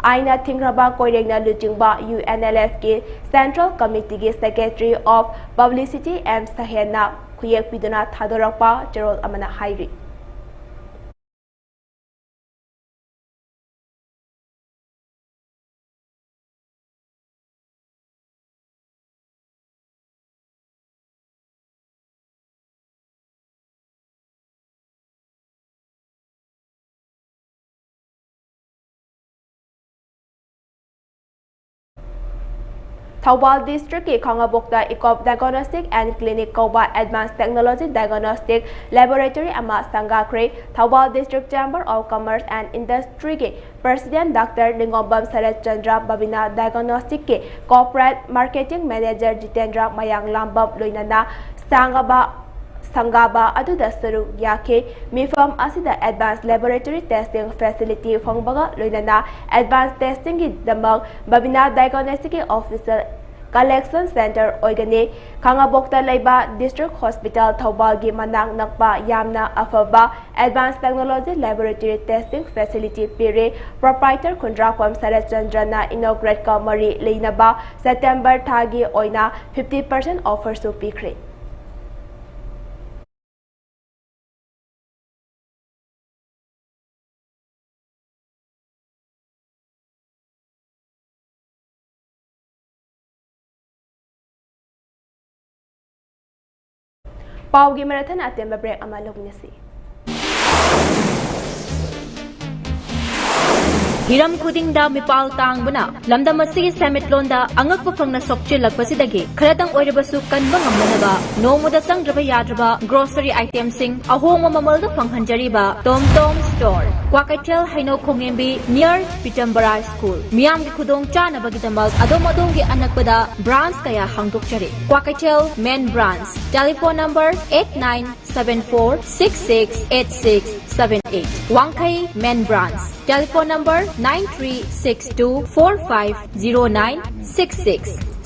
ꯑꯥꯏꯟꯅ ꯊꯤꯡꯈ꯭ꯔꯕ ꯀꯣꯏꯔꯦꯡꯅ ꯂꯨꯆꯤꯡꯕ U N L F ꯀꯤ Central Committee ꯒꯤ Secretary of Publicity M ꯁꯍꯦꯟꯅ ꯈꯨꯌꯦꯛ ꯄꯤꯗꯨꯅ ꯊꯥꯗꯣꯔꯛꯄ ꯆꯦꯔꯣꯜ ꯑꯃꯅ ꯍꯥꯏꯔꯤ꯫ ꯊꯧꯕꯥꯜ district ꯀꯤ ꯈꯥꯉꯕꯣꯛꯇ Eco Diagnostic and Clinic ꯀꯧꯕ advanced technology diagnostic laboratory ꯑꯃ ꯁꯪꯒꯥꯈ꯭ꯔꯦ꯫ Thoubal District Chamber of Commerce and Industry ꯒꯤ President Doctor ꯅꯤꯡꯉꯣꯝꯕꯝ ꯁꯔꯠꯆꯟꯗ꯭ꯔ, ꯕꯕꯤꯅꯥ Diagnostic ꯀꯤ Corporate Marketing Manager ꯖꯤꯇꯦꯟꯗ꯭ꯔ ꯃꯌꯥꯡꯂꯥꯝꯕꯝ ꯂꯣꯏꯅꯅ ꯁꯥꯡꯒꯕ ꯁꯪꯒꯥꯕ ꯑꯗꯨꯗ ꯁꯔꯨꯛ ꯌꯥꯈꯤ꯫ ꯃꯤꯐꯝ ꯑꯁꯤꯗ advanced laboratory testing facility ꯐꯪꯕꯒ ꯂꯣꯏꯅꯅ advanced testing ꯒꯤꯗꯃꯛ ꯕꯕꯤꯅꯥ Diagnostic ꯀꯤ official collection center ꯑꯣꯏꯒꯅꯤ꯫ ꯈꯥꯉꯕꯣꯛꯇ ꯂꯩꯕ District Hospital ꯊꯧꯕꯥꯜꯒꯤ ꯃꯅꯥꯛ ꯅꯛꯄ ꯌꯥꯝꯅ ꯑꯐꯕ advanced technology laboratory testing facility ꯄꯤꯔꯦ꯫ Proprietor ꯈꯨꯟꯗ꯭ꯔꯥꯛꯄꯝ ꯁꯔꯠꯆꯟꯗ꯭ꯔꯅ inaugurate ꯀ ꯃꯔꯤ ꯂꯩꯅꯕ ꯁꯦꯞꯇꯦꯝꯕꯔ ꯊꯥꯒꯤ ꯑꯣꯏꯅ fifty percent offer ꯁꯨ ꯄꯤꯈ꯭ꯔꯦ꯫ ꯄꯥꯎꯒꯤ ꯃꯔꯛ ꯊꯠꯅ ꯑꯇꯦꯟꯕ break ꯑꯃ ꯂꯧꯃꯤꯟꯅꯁꯤ꯫ ꯍꯤꯔꯝ ꯈꯨꯗꯤꯡꯗ ꯃꯤꯄꯥꯜ ꯇꯥꯡꯕꯅ ꯂꯝꯗꯝ ꯑꯁꯤꯒꯤ ꯁꯦꯟꯃꯤꯠꯂꯣꯟꯗ ꯑꯉꯛꯄ ꯐꯪꯅ ꯁꯣꯛꯆꯤꯜꯂꯛꯄꯁꯤꯗꯒꯤ ꯈꯔꯇꯪ ꯑꯣꯏꯔꯕꯁꯨ ꯀꯟꯕ ꯉꯝꯅꯅꯕ ꯅꯣꯡꯃꯗ ꯆꯪꯗ꯭ꯔꯕ ꯌꯥꯗ꯭ꯔꯕ grocery itemꯁꯤꯡ ꯑꯍꯣꯡꯕ ꯃꯃꯜꯗ ꯐꯪꯍꯟꯖꯔꯤꯕ ꯇꯣꯝ ꯇꯣꯝ store, ꯀ꯭ꯋꯥꯀꯩꯊꯦꯜ ꯍꯩꯅꯧ ꯈꯣꯡꯉꯦꯝꯕꯤ near ꯄꯤꯇꯝꯕꯔꯥ school꯫ ꯃꯤꯌꯥꯝꯒꯤ ꯈꯨꯗꯣꯡ ꯆꯥꯅꯕꯒꯤꯗꯃꯛ ꯑꯗꯣꯝ ꯑꯗꯣꯝꯒꯤ ꯑꯅꯛꯄꯗ branch ꯀꯌꯥ ꯍꯥꯡꯗꯣꯛꯆꯔꯤ꯫ Kwakeithel main branch, telephone number eight nine seven four six six eight six seven eight꯫ ꯋꯥꯡꯈꯩ main branch, telephone number nine three six two four five zero nine six six꯫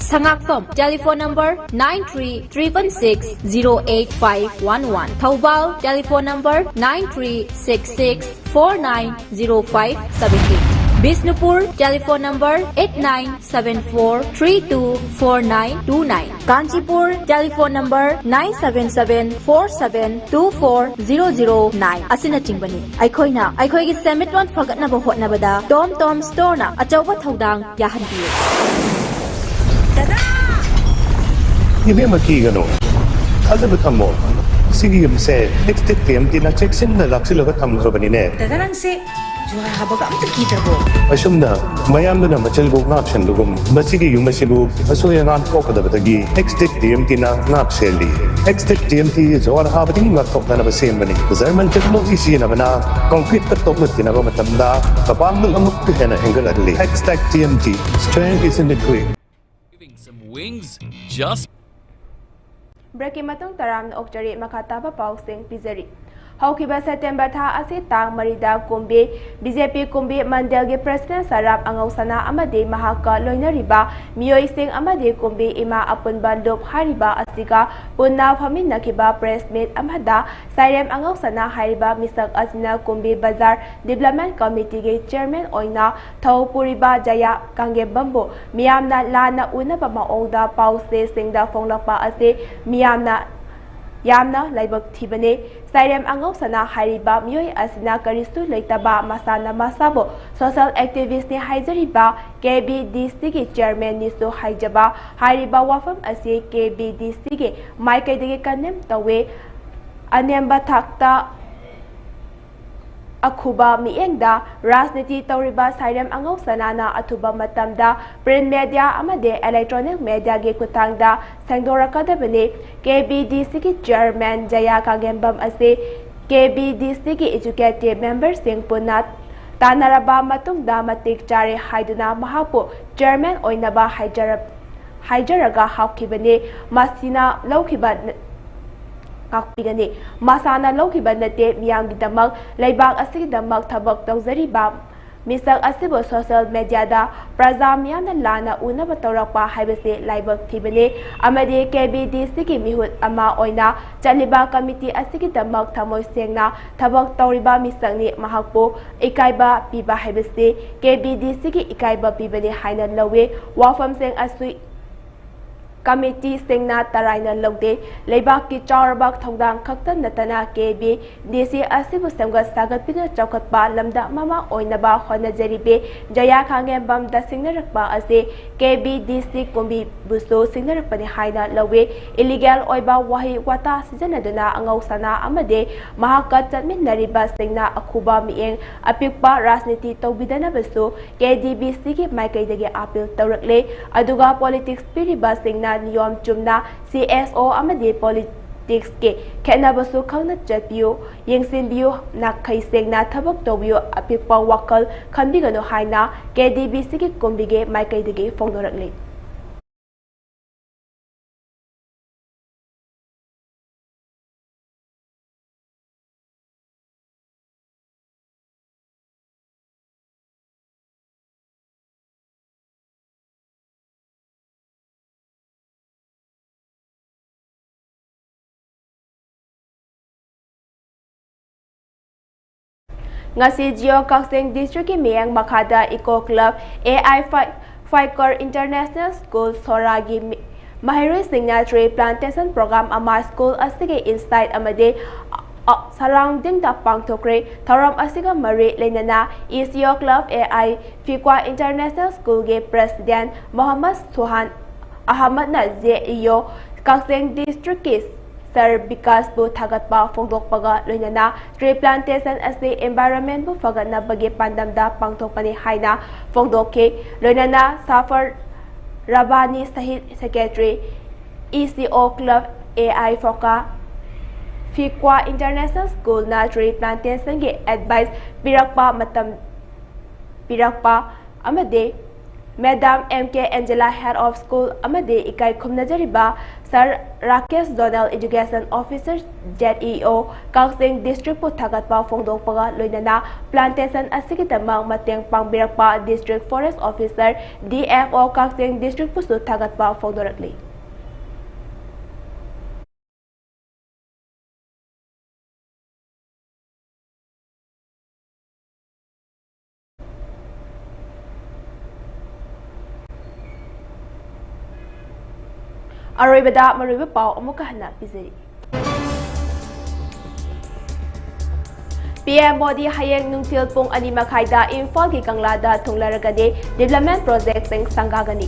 ꯁꯉꯥꯛꯐꯝ, telephone number nine three triple six zero eight five one one꯫ Thoubal, telephone number nine three six six four nine zero five seven eight꯫ Bishnupur, telephone number eight nine seven four three two four nine two nine꯫ Kanchipur, telephone number nine seven seven four seven two four zero zero nine ꯑꯁꯤꯅꯆꯤꯡꯕꯅꯤ꯫ ꯑꯩꯈꯣꯏꯅ ꯑꯩꯈꯣꯏꯒꯤ ꯁꯦꯟꯃꯤꯠꯂꯣꯟ ꯐꯒꯠꯅꯕ ꯍꯣꯠꯅꯕꯗ ꯇꯣꯝ ꯇꯣꯝ storeꯅ ꯑꯆꯧꯕ ꯊꯧꯗꯥꯡ ꯌꯥꯍꯟꯕꯤꯌꯨ꯫ ꯏꯕꯦꯝꯃ, ꯀꯤꯒꯅꯨ, ꯊꯥꯖꯕ ꯊꯝꯃꯣ꯫ ꯁꯤꯒꯤ ꯌꯨꯝꯁꯦ ꯑꯦꯛꯁꯇꯦꯛ ꯇꯤ ꯑꯦꯝ ꯇꯤꯅ ꯆꯦꯛꯁꯤꯟꯅ ꯂꯥꯛꯁꯤꯜꯂꯒ ꯊꯝꯈ꯭ꯔꯕꯅꯤꯅꯦ꯫ ꯗꯥꯗꯥ, ꯅꯪꯁꯦ ꯖꯨꯍꯥꯔ ꯍꯥꯕꯒ ꯑꯝꯇ ꯀꯤꯗ꯭ꯔꯕꯣ? ꯑꯁꯨꯝꯅ ꯃꯌꯥꯝꯗꯨꯅ ꯃꯆꯤꯜꯕꯨ ꯉꯥꯛꯁꯟꯕꯒꯨꯝ, ꯃꯁꯤꯒꯤ ꯌꯨꯝ ꯑꯁꯤꯕꯨ ꯑꯁꯣꯏ ꯑꯉꯥꯝ ꯊꯣꯛꯀꯗꯕꯗꯒꯤ ꯑꯦꯛꯁꯇꯦꯛ ꯇꯤ ꯑꯦꯝ ꯇꯤꯅ ꯉꯥꯛ ꯁꯦꯜꯂꯤ꯫ ꯑꯦꯛꯁꯇꯦꯛ ꯇꯤ ꯑꯦꯝ ꯇꯤ ꯖꯨꯍꯥꯔ ꯍꯥꯕꯗꯒꯤ ꯉꯥꯛꯊꯣꯛꯅꯅꯕ ꯁꯦꯝꯕꯅꯤ꯫ ꯖꯔꯃꯟ ꯇꯦꯛꯅꯣꯂꯣꯖꯤ ꯁꯤꯖꯤꯟꯅꯕꯅ ꯀꯪꯀ꯭ꯔꯤꯠꯇ ꯇꯣꯛꯅ ꯊꯤꯅꯕ ꯃꯇꯝꯗ ꯀꯄꯥꯡꯒꯜ ꯑꯃꯨꯛꯀ ꯍꯦꯟꯅ ꯍꯦꯟꯒꯠꯍꯜꯂꯤ꯫ Extech T M T, strength is in the grit꯫ Giving some wings just ꯕ꯭ꯔꯦꯛꯀꯤ ꯃꯇꯨꯡ ꯇꯔꯥꯝꯅ ꯑꯣꯛꯆꯔꯤ꯫ ꯃꯈꯥ ꯇꯥꯕ ꯄꯥꯎꯁꯤꯡ ꯄꯤꯖꯔꯤ꯫ ꯍꯧꯈꯤꯕ ꯁꯦꯞꯇꯦꯝꯕꯔ ꯊꯥ ꯑꯁꯤ ꯇꯥꯡ ꯃꯔꯤꯗ ꯀꯨꯝꯕꯤ ꯕꯤ ꯖꯦ ꯄꯤ ꯀꯨꯝꯕꯤ ꯃꯟꯗꯜꯒꯤ ꯄ꯭ꯔꯁꯤꯗꯦꯟ ꯁꯔꯥꯞ ꯑꯉꯧꯁꯅꯥ ꯑꯃꯗꯤ ꯃꯍꯥꯛꯀ ꯂꯣꯏꯅꯔꯤꯕ ꯃꯤꯑꯣꯏꯁꯤꯡ ꯑꯃꯗꯤ ꯀꯨꯝꯕꯤ ꯏꯃꯥ ꯑꯄꯨꯟꯕ ꯂꯨꯞ ꯍꯥꯏꯔꯤꯕ ꯑꯁꯤꯒ ꯄꯨꯟꯅ ꯐꯝꯃꯤꯟꯅꯈꯤꯕ ꯄ꯭ꯔꯦꯁ ꯃꯤꯠ ꯑꯃꯗ ꯁꯥꯏꯔꯦꯝ ꯑꯉꯧꯁꯅꯥ ꯍꯥꯏꯔꯤꯕ ꯃꯤꯁꯛ ꯑꯁꯤꯅ ꯀꯨꯝꯕꯤ ꯕꯖꯥꯔ ꯗꯤꯕ꯭ꯂꯞꯃꯦꯟ ꯀꯃꯤꯇꯤꯒꯤ ꯆꯤꯌꯔꯃꯦꯟ ꯑꯣꯏꯅ ꯊꯧ ꯄꯨꯔꯤꯕ ꯖꯌꯥ ꯀꯥꯡꯒꯦꯝꯕꯝꯕꯨ ꯃꯤꯌꯥꯝꯅ ꯂꯥꯟꯅ ꯎꯅꯕ ꯃꯑꯣꯡꯗ ꯄꯥꯎꯆꯦꯁꯤꯡꯗ ꯐꯣꯡꯂꯛꯄ ꯑꯁꯤ ꯃꯤꯌꯥꯝꯅ ꯌꯥꯝꯅ ꯂꯥꯏꯕꯛ ꯊꯤꯕꯅꯤ꯫ ꯁꯥꯏꯔꯦꯝ ꯑꯉꯧꯁꯅꯥ ꯍꯥꯏꯔꯤꯕ ꯃꯤꯑꯣꯏ ꯑꯁꯤꯅ ꯀꯔꯤꯁꯨ ꯂꯩꯇꯕ ꯃꯁꯥꯅ ꯃꯁꯥꯕꯨ ꯁꯣꯁꯦꯜ ꯑꯦꯛꯇꯤꯚꯤꯁ꯭ꯠꯅꯤ ꯍꯥꯏꯖꯔꯤꯕ ꯀꯦ ꯕꯤ ꯗꯤ ꯁꯤꯒꯤ ꯆꯤꯌꯔꯃꯦꯟꯅꯤꯁꯨ ꯍꯥꯏꯖꯕ ꯍꯥꯏꯔꯤꯕ ꯋꯥꯐꯝ ꯑꯁꯤ ꯀꯦ ꯕꯤ ꯗꯤ ꯁꯤꯒꯤ ꯃꯥꯏꯀꯩꯗꯒꯤ ꯀꯟꯗꯦꯝ ꯇꯧꯏ꯫ ꯑꯅꯦꯝꯕ ꯊꯥꯛꯇ ꯑꯈꯨꯕ ꯃꯤꯠꯌꯦꯡꯗ ꯔꯥꯖꯅꯤꯇꯤ ꯇꯧꯔꯤꯕ ꯁꯥꯏꯔꯦꯝ ꯑꯉꯧ ꯁꯅꯥꯅ ꯑꯊꯨꯕ ꯃꯇꯝꯗ print media ꯑꯃꯗꯤ electronic mediaꯒꯤ ꯈꯨꯠꯊꯥꯡꯗ ꯁꯦꯡꯗꯣꯔꯛꯀꯗꯕꯅꯤ꯫ KBDCꯒꯤ chairman ꯖꯌꯥ ꯀꯥꯡꯒꯦꯝꯕꯝ ꯑꯁꯤ KBDCꯒꯤ executive memberꯁꯤꯡ ꯄꯨꯟꯅ ꯇꯥꯟꯅꯔꯕ ꯃꯇꯨꯡꯗ ꯃꯇꯤꯛ ꯆꯥꯔꯦ ꯍꯥꯏꯗꯨꯅ ꯃꯍꯥꯛꯄꯨ chairman ꯑꯣꯏꯅꯕ ꯍꯥꯏꯖꯔ-, ꯍꯥꯏꯖꯔꯒ ꯍꯥꯞꯈꯤꯕꯅꯤ꯫ ꯃꯁꯤꯅ ꯂꯧꯈꯤꯕ ꯅ-, ꯉꯥꯛꯄꯤꯒꯅꯤ꯫ ꯃꯁꯥꯅ ꯂꯧꯈꯤꯕ ꯅꯠꯇꯦ, ꯃꯤꯌꯥꯝꯒꯤꯗꯃꯛ, ꯂꯩꯕꯥꯛ ꯑꯁꯤꯒꯤꯗꯃꯛ ꯊꯕꯛ ꯇꯧꯖꯔꯤꯕ ꯃꯤꯁꯛ ꯑꯁꯤꯕꯨ social mediaꯗ ꯄ꯭ꯔꯖꯥ ꯃꯤꯌꯥꯝꯅ ꯂꯥꯟꯅ ꯎꯅꯕ ꯇꯧꯔꯛꯄ ꯍꯥꯏꯕꯁꯤ ꯂꯥꯏꯕꯛ ꯊꯤꯕꯅꯤ ꯑꯃꯗꯤ KBDCꯒꯤ ꯃꯤꯍꯨꯠ ꯑꯃ ꯑꯣꯏꯅ ꯆꯠꯂꯤꯕ committee ꯑꯁꯤꯒꯤꯗꯃꯛ ꯊꯃꯣꯏ ꯁꯦꯡꯅ ꯊꯕꯛ ꯇꯧꯔꯤꯕ ꯃꯤꯁꯛꯅꯤ꯫ ꯃꯍꯥꯛꯄꯨ ꯏꯀꯥꯏꯕ ꯄꯤꯕ ꯍꯥꯏꯕꯁꯤ KBDCꯒꯤ ꯏꯀꯥꯏꯕ ꯄꯤꯕꯅꯤ ꯍꯥꯏꯅ ꯂꯧꯏ꯫ ꯋꯥꯐꯝꯁꯤꯡ ꯑꯁꯤ committeeꯁꯤꯡꯅ ꯇꯔꯥꯏꯅ ꯂꯧꯗꯦ꯫ ꯂꯩꯕꯥꯛꯀꯤ ꯆꯥꯎꯔꯕ ꯊꯧꯗꯥꯡ ꯈꯛꯇ ꯅꯠꯇꯅ KBDC ꯑꯁꯤꯕꯨ ꯁꯦꯝꯒꯠ ꯁꯥꯒꯠꯄꯤꯗꯨꯅ ꯆꯥꯎꯈꯠꯄ ꯂꯝꯗꯝ ꯑꯃ ꯑꯣꯏꯅꯕ ꯍꯣꯠꯅꯖꯔꯤꯕꯤ ꯖꯌꯥ ꯈꯥꯡꯉꯦꯝꯕꯝꯗ ꯁꯤꯡꯅꯔꯛꯄ ꯑꯁꯤ KBDC ꯀꯨꯝꯕꯤꯕꯨꯁꯨ ꯁꯤꯡꯅꯔꯛꯄꯅꯤ ꯍꯥꯏꯅ ꯂꯧꯏ꯫ Illegal ꯑꯣꯏꯕ ꯋꯥꯍꯩ ꯋꯥꯇꯥ ꯁꯤꯖꯤꯟꯅꯗꯨꯅ ꯑꯉꯧ ꯁꯅꯥ ꯑꯃꯗꯤ ꯃꯍꯥꯛꯀ ꯆꯠꯃꯤꯟꯅꯔꯤꯕꯁꯤꯡꯅ ꯑꯈꯨꯕ ꯃꯤꯠꯌꯦꯡ ꯑꯄꯤꯛꯄ ꯔꯥꯖꯅꯤꯇꯤ ꯇꯧꯕꯤꯗꯅꯕꯁꯨ KDBCꯒꯤ ꯃꯥꯏꯀꯩꯗꯒꯤ appeal ꯇꯧꯔꯛꯂꯦ꯫ ꯑꯗꯨꯒ politics ꯄꯤꯔꯤꯕꯁꯤꯡꯅ ꯅꯤꯌꯣꯝ ꯆꯨꯝꯅ CSO ꯑꯃꯗꯤ politicsꯀꯤ ꯈꯦꯠꯅꯕꯁꯨ ꯈꯪꯅ ꯆꯠꯄꯤꯌꯨ, ꯌꯦꯡꯁꯤꯟꯕꯤꯌꯨ, ꯅꯥꯈꯩ ꯁꯦꯡꯅ ꯊꯕꯛ ꯇꯧꯕꯤꯌꯨ, ꯑꯄꯤꯛꯄ ꯋꯥꯈꯜ ꯈꯟꯕꯤꯒꯅꯨ ꯍꯥꯏꯅ KDBCꯒꯤ ꯀꯨꯝꯕꯤꯒꯤ ꯃꯥꯏꯀꯩꯗꯒꯤ ꯐꯣꯡꯗꯣꯔꯛꯂꯤ꯫ ꯉꯁꯤ ꯖꯤꯑꯣ ꯀꯛꯆꯤꯡ districtꯀꯤ ꯃꯤꯠꯌꯦꯡ ꯃꯈꯥꯗ Eco Club, AI Fi-, Fiker International School, ꯁꯣꯔꯥꯒꯤ ꯃꯤ-, ꯃꯍꯩꯔꯣꯏꯁꯤꯡꯅ tree plantation program ꯑꯃ school ꯑꯁꯤꯒꯤ inside ꯑꯃꯗꯤ, ꯑ, surroundingꯗ ꯄꯥꯡꯊꯣꯛꯈ꯭ꯔꯦ꯫ ꯊꯧꯔꯝ ꯑꯁꯤꯒ ꯃꯔꯤ ꯂꯩꯅꯅ Eco Club, AI Fiker International Schoolꯒꯤ president ꯃꯣꯍꯝꯃꯗ ꯁꯨꯍꯥꯟ ꯑꯍꯃꯗꯅ J E O Kakching districtꯀꯤ sir ꯕꯤꯀꯥꯁꯄꯨ ꯊꯥꯒꯠꯄ ꯐꯣꯡꯗꯣꯛꯄꯒ ꯂꯣꯏꯅꯅ tree plantation ꯑꯁꯤ environment ꯕꯨ ꯐꯒꯠꯅꯕꯒꯤ ꯄꯥꯟꯗꯝꯗ ꯄꯥꯡꯊꯣꯛꯄꯅꯤ ꯍꯥꯏꯅ ꯐꯣꯡꯗꯣꯛꯈꯤ꯫ ꯂꯣꯏꯅꯅ ꯁꯥꯐꯔ ꯔꯕꯥꯅꯤ ꯁꯍꯤꯗ secretary, E C O club, A I FOCA, ꯐꯤꯀ꯭ꯋꯥ International School ꯅ tree plantation ꯒꯤ advice ꯄꯤꯔꯛꯄ ꯃꯇꯝ ꯄꯤꯔꯛꯄ ꯑꯃꯗꯤ Madam M K Angela, Head of School ꯑꯃꯗꯤ ꯏꯀꯥꯏ ꯈꯨꯝꯅꯖꯔꯤꯕ Sir Rakesh, Zonal Education Officer, Z E O, ꯀꯛꯆꯤꯡ district ꯄꯨ ꯊꯥꯒꯠꯄ ꯐꯣꯡꯗꯣꯛꯄꯒ ꯂꯣꯏꯅꯅ plantation ꯑꯁꯤꯒꯤꯗꯃꯛ ꯃꯇꯦꯡ ꯄꯥꯡꯕꯤꯔꯛꯄ District Forest Officer, D F O, ꯀꯛꯆꯤꯡ district ꯄꯨꯁꯨ ꯊꯥꯒꯠꯄ ꯐꯣꯡꯗꯣꯔꯛꯂꯤ꯫ ꯑꯔꯣꯏꯕꯗ ꯃꯔꯨꯑꯣꯏꯕ ꯄꯥꯎ ꯑꯃꯨꯛꯀ ꯍꯟꯅ ꯄꯤꯖꯔꯤ꯫ P M ꯃꯣꯗꯤ ꯍꯌꯦꯡ ꯅꯨꯡꯊꯤꯜ ꯄꯨꯡ ꯑꯅꯤ ꯃꯈꯥꯏꯗ ꯏꯝꯐꯥꯜꯒꯤ ꯀꯪꯂꯥꯗ ꯊꯨꯡꯂꯔꯒꯅꯤ, development project ꯁꯤꯡ ꯁꯪꯒꯥꯒꯅꯤ꯫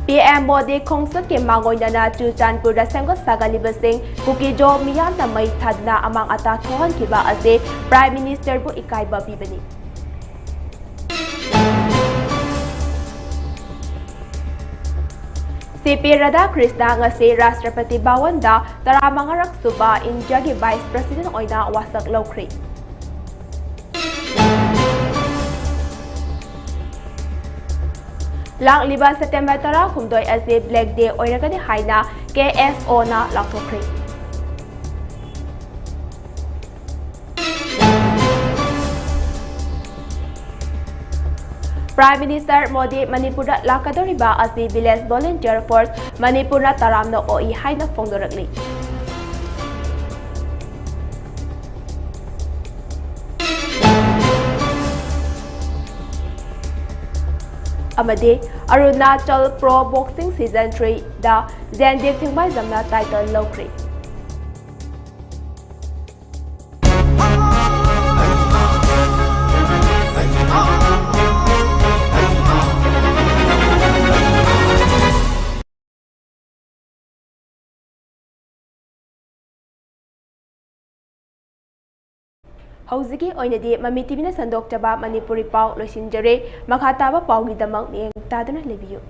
P M ꯃꯣꯗꯤ ꯈꯣꯡꯆꯠꯀꯤ ꯃꯥꯡꯑꯣꯏꯅꯅ ꯆꯨꯔꯆꯥꯟꯄꯨꯔꯗ ꯁꯦꯝꯒꯠ ꯁꯥꯒꯠꯂꯤꯕꯁꯤꯡ ꯀꯨꯀꯤꯖꯣ ꯃꯤꯌꯥꯝꯅ ꯃꯩ ꯊꯥꯗꯨꯅ ꯑꯃꯥꯡ ꯑꯇꯥ ꯊꯣꯛꯍꯟꯈꯤꯕ ꯑꯁꯤ Prime Minister ꯕꯨ ꯏꯀꯥꯏꯕ ꯄꯤꯕꯅꯤ꯫ C P ꯔꯥꯙꯥꯀ꯭ꯔꯤꯁꯅ ꯉꯁꯤ ꯔꯥꯁꯇ꯭ꯔꯄꯇꯤ ꯚꯋꯟꯗ ꯇꯔꯥꯃꯉꯥꯔꯛ ꯁꯨꯕ ꯏꯟꯗꯤꯌꯥꯒꯤ Vice President ꯑꯣꯏꯅ ꯋꯥꯁꯛ ꯂꯧꯈ꯭ꯔꯦ꯫ ꯂꯥꯛꯂꯤꯕ September ꯇꯔꯥꯍꯨꯝꯗꯣꯏ ꯑꯁꯤ Black Day ꯑꯣꯏꯔꯒꯅꯤ ꯍꯥꯏꯅ K S O ꯅ ꯂꯥꯎꯊꯣꯛꯈ꯭ꯔꯦ꯫ Prime Minister ꯃꯣꯗꯤ ꯃꯅꯤꯄꯨꯔꯗ ꯂꯥꯛꯀꯗꯧꯔꯤꯕ ꯑꯁꯤ Village Volunteer Force ꯃꯅꯤꯄꯨꯔꯅ ꯇꯔꯥꯝꯅ ꯑꯣꯛꯏ ꯍꯥꯏꯅ ꯐꯣꯡꯗꯣꯔꯛꯂꯤ꯫ ꯑꯃꯗꯤ Arunachal Pro Boxing Season three ꯗ ꯖꯦꯟꯗꯤꯞ ꯊꯤꯡꯃꯥꯏꯖꯝꯅ title ꯂꯧꯈ꯭ꯔꯦ꯫ ꯍꯧꯖꯤꯛꯀꯤ ꯑꯣꯏꯅꯗꯤ ꯃꯃꯤ ꯇꯤꯚꯤꯅ ꯁꯟꯗꯣꯛꯆꯕ ꯃꯅꯤꯄꯨꯔꯤ ꯄꯥꯎ ꯂꯣꯏꯁꯤꯟꯖꯔꯦ꯫ ꯃꯈꯥ ꯇꯥꯕ ꯄꯥꯎꯒꯤꯗꯃꯛ ꯃꯤꯠꯌꯦꯡ ꯇꯥꯗꯨꯅ ꯂꯩꯕꯤꯌꯨ꯫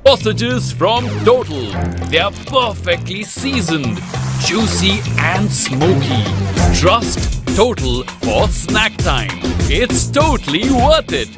Sausages from Total. They are perfectly seasoned, juicy and smoky. Trust Total for snack time. It's totally worth it.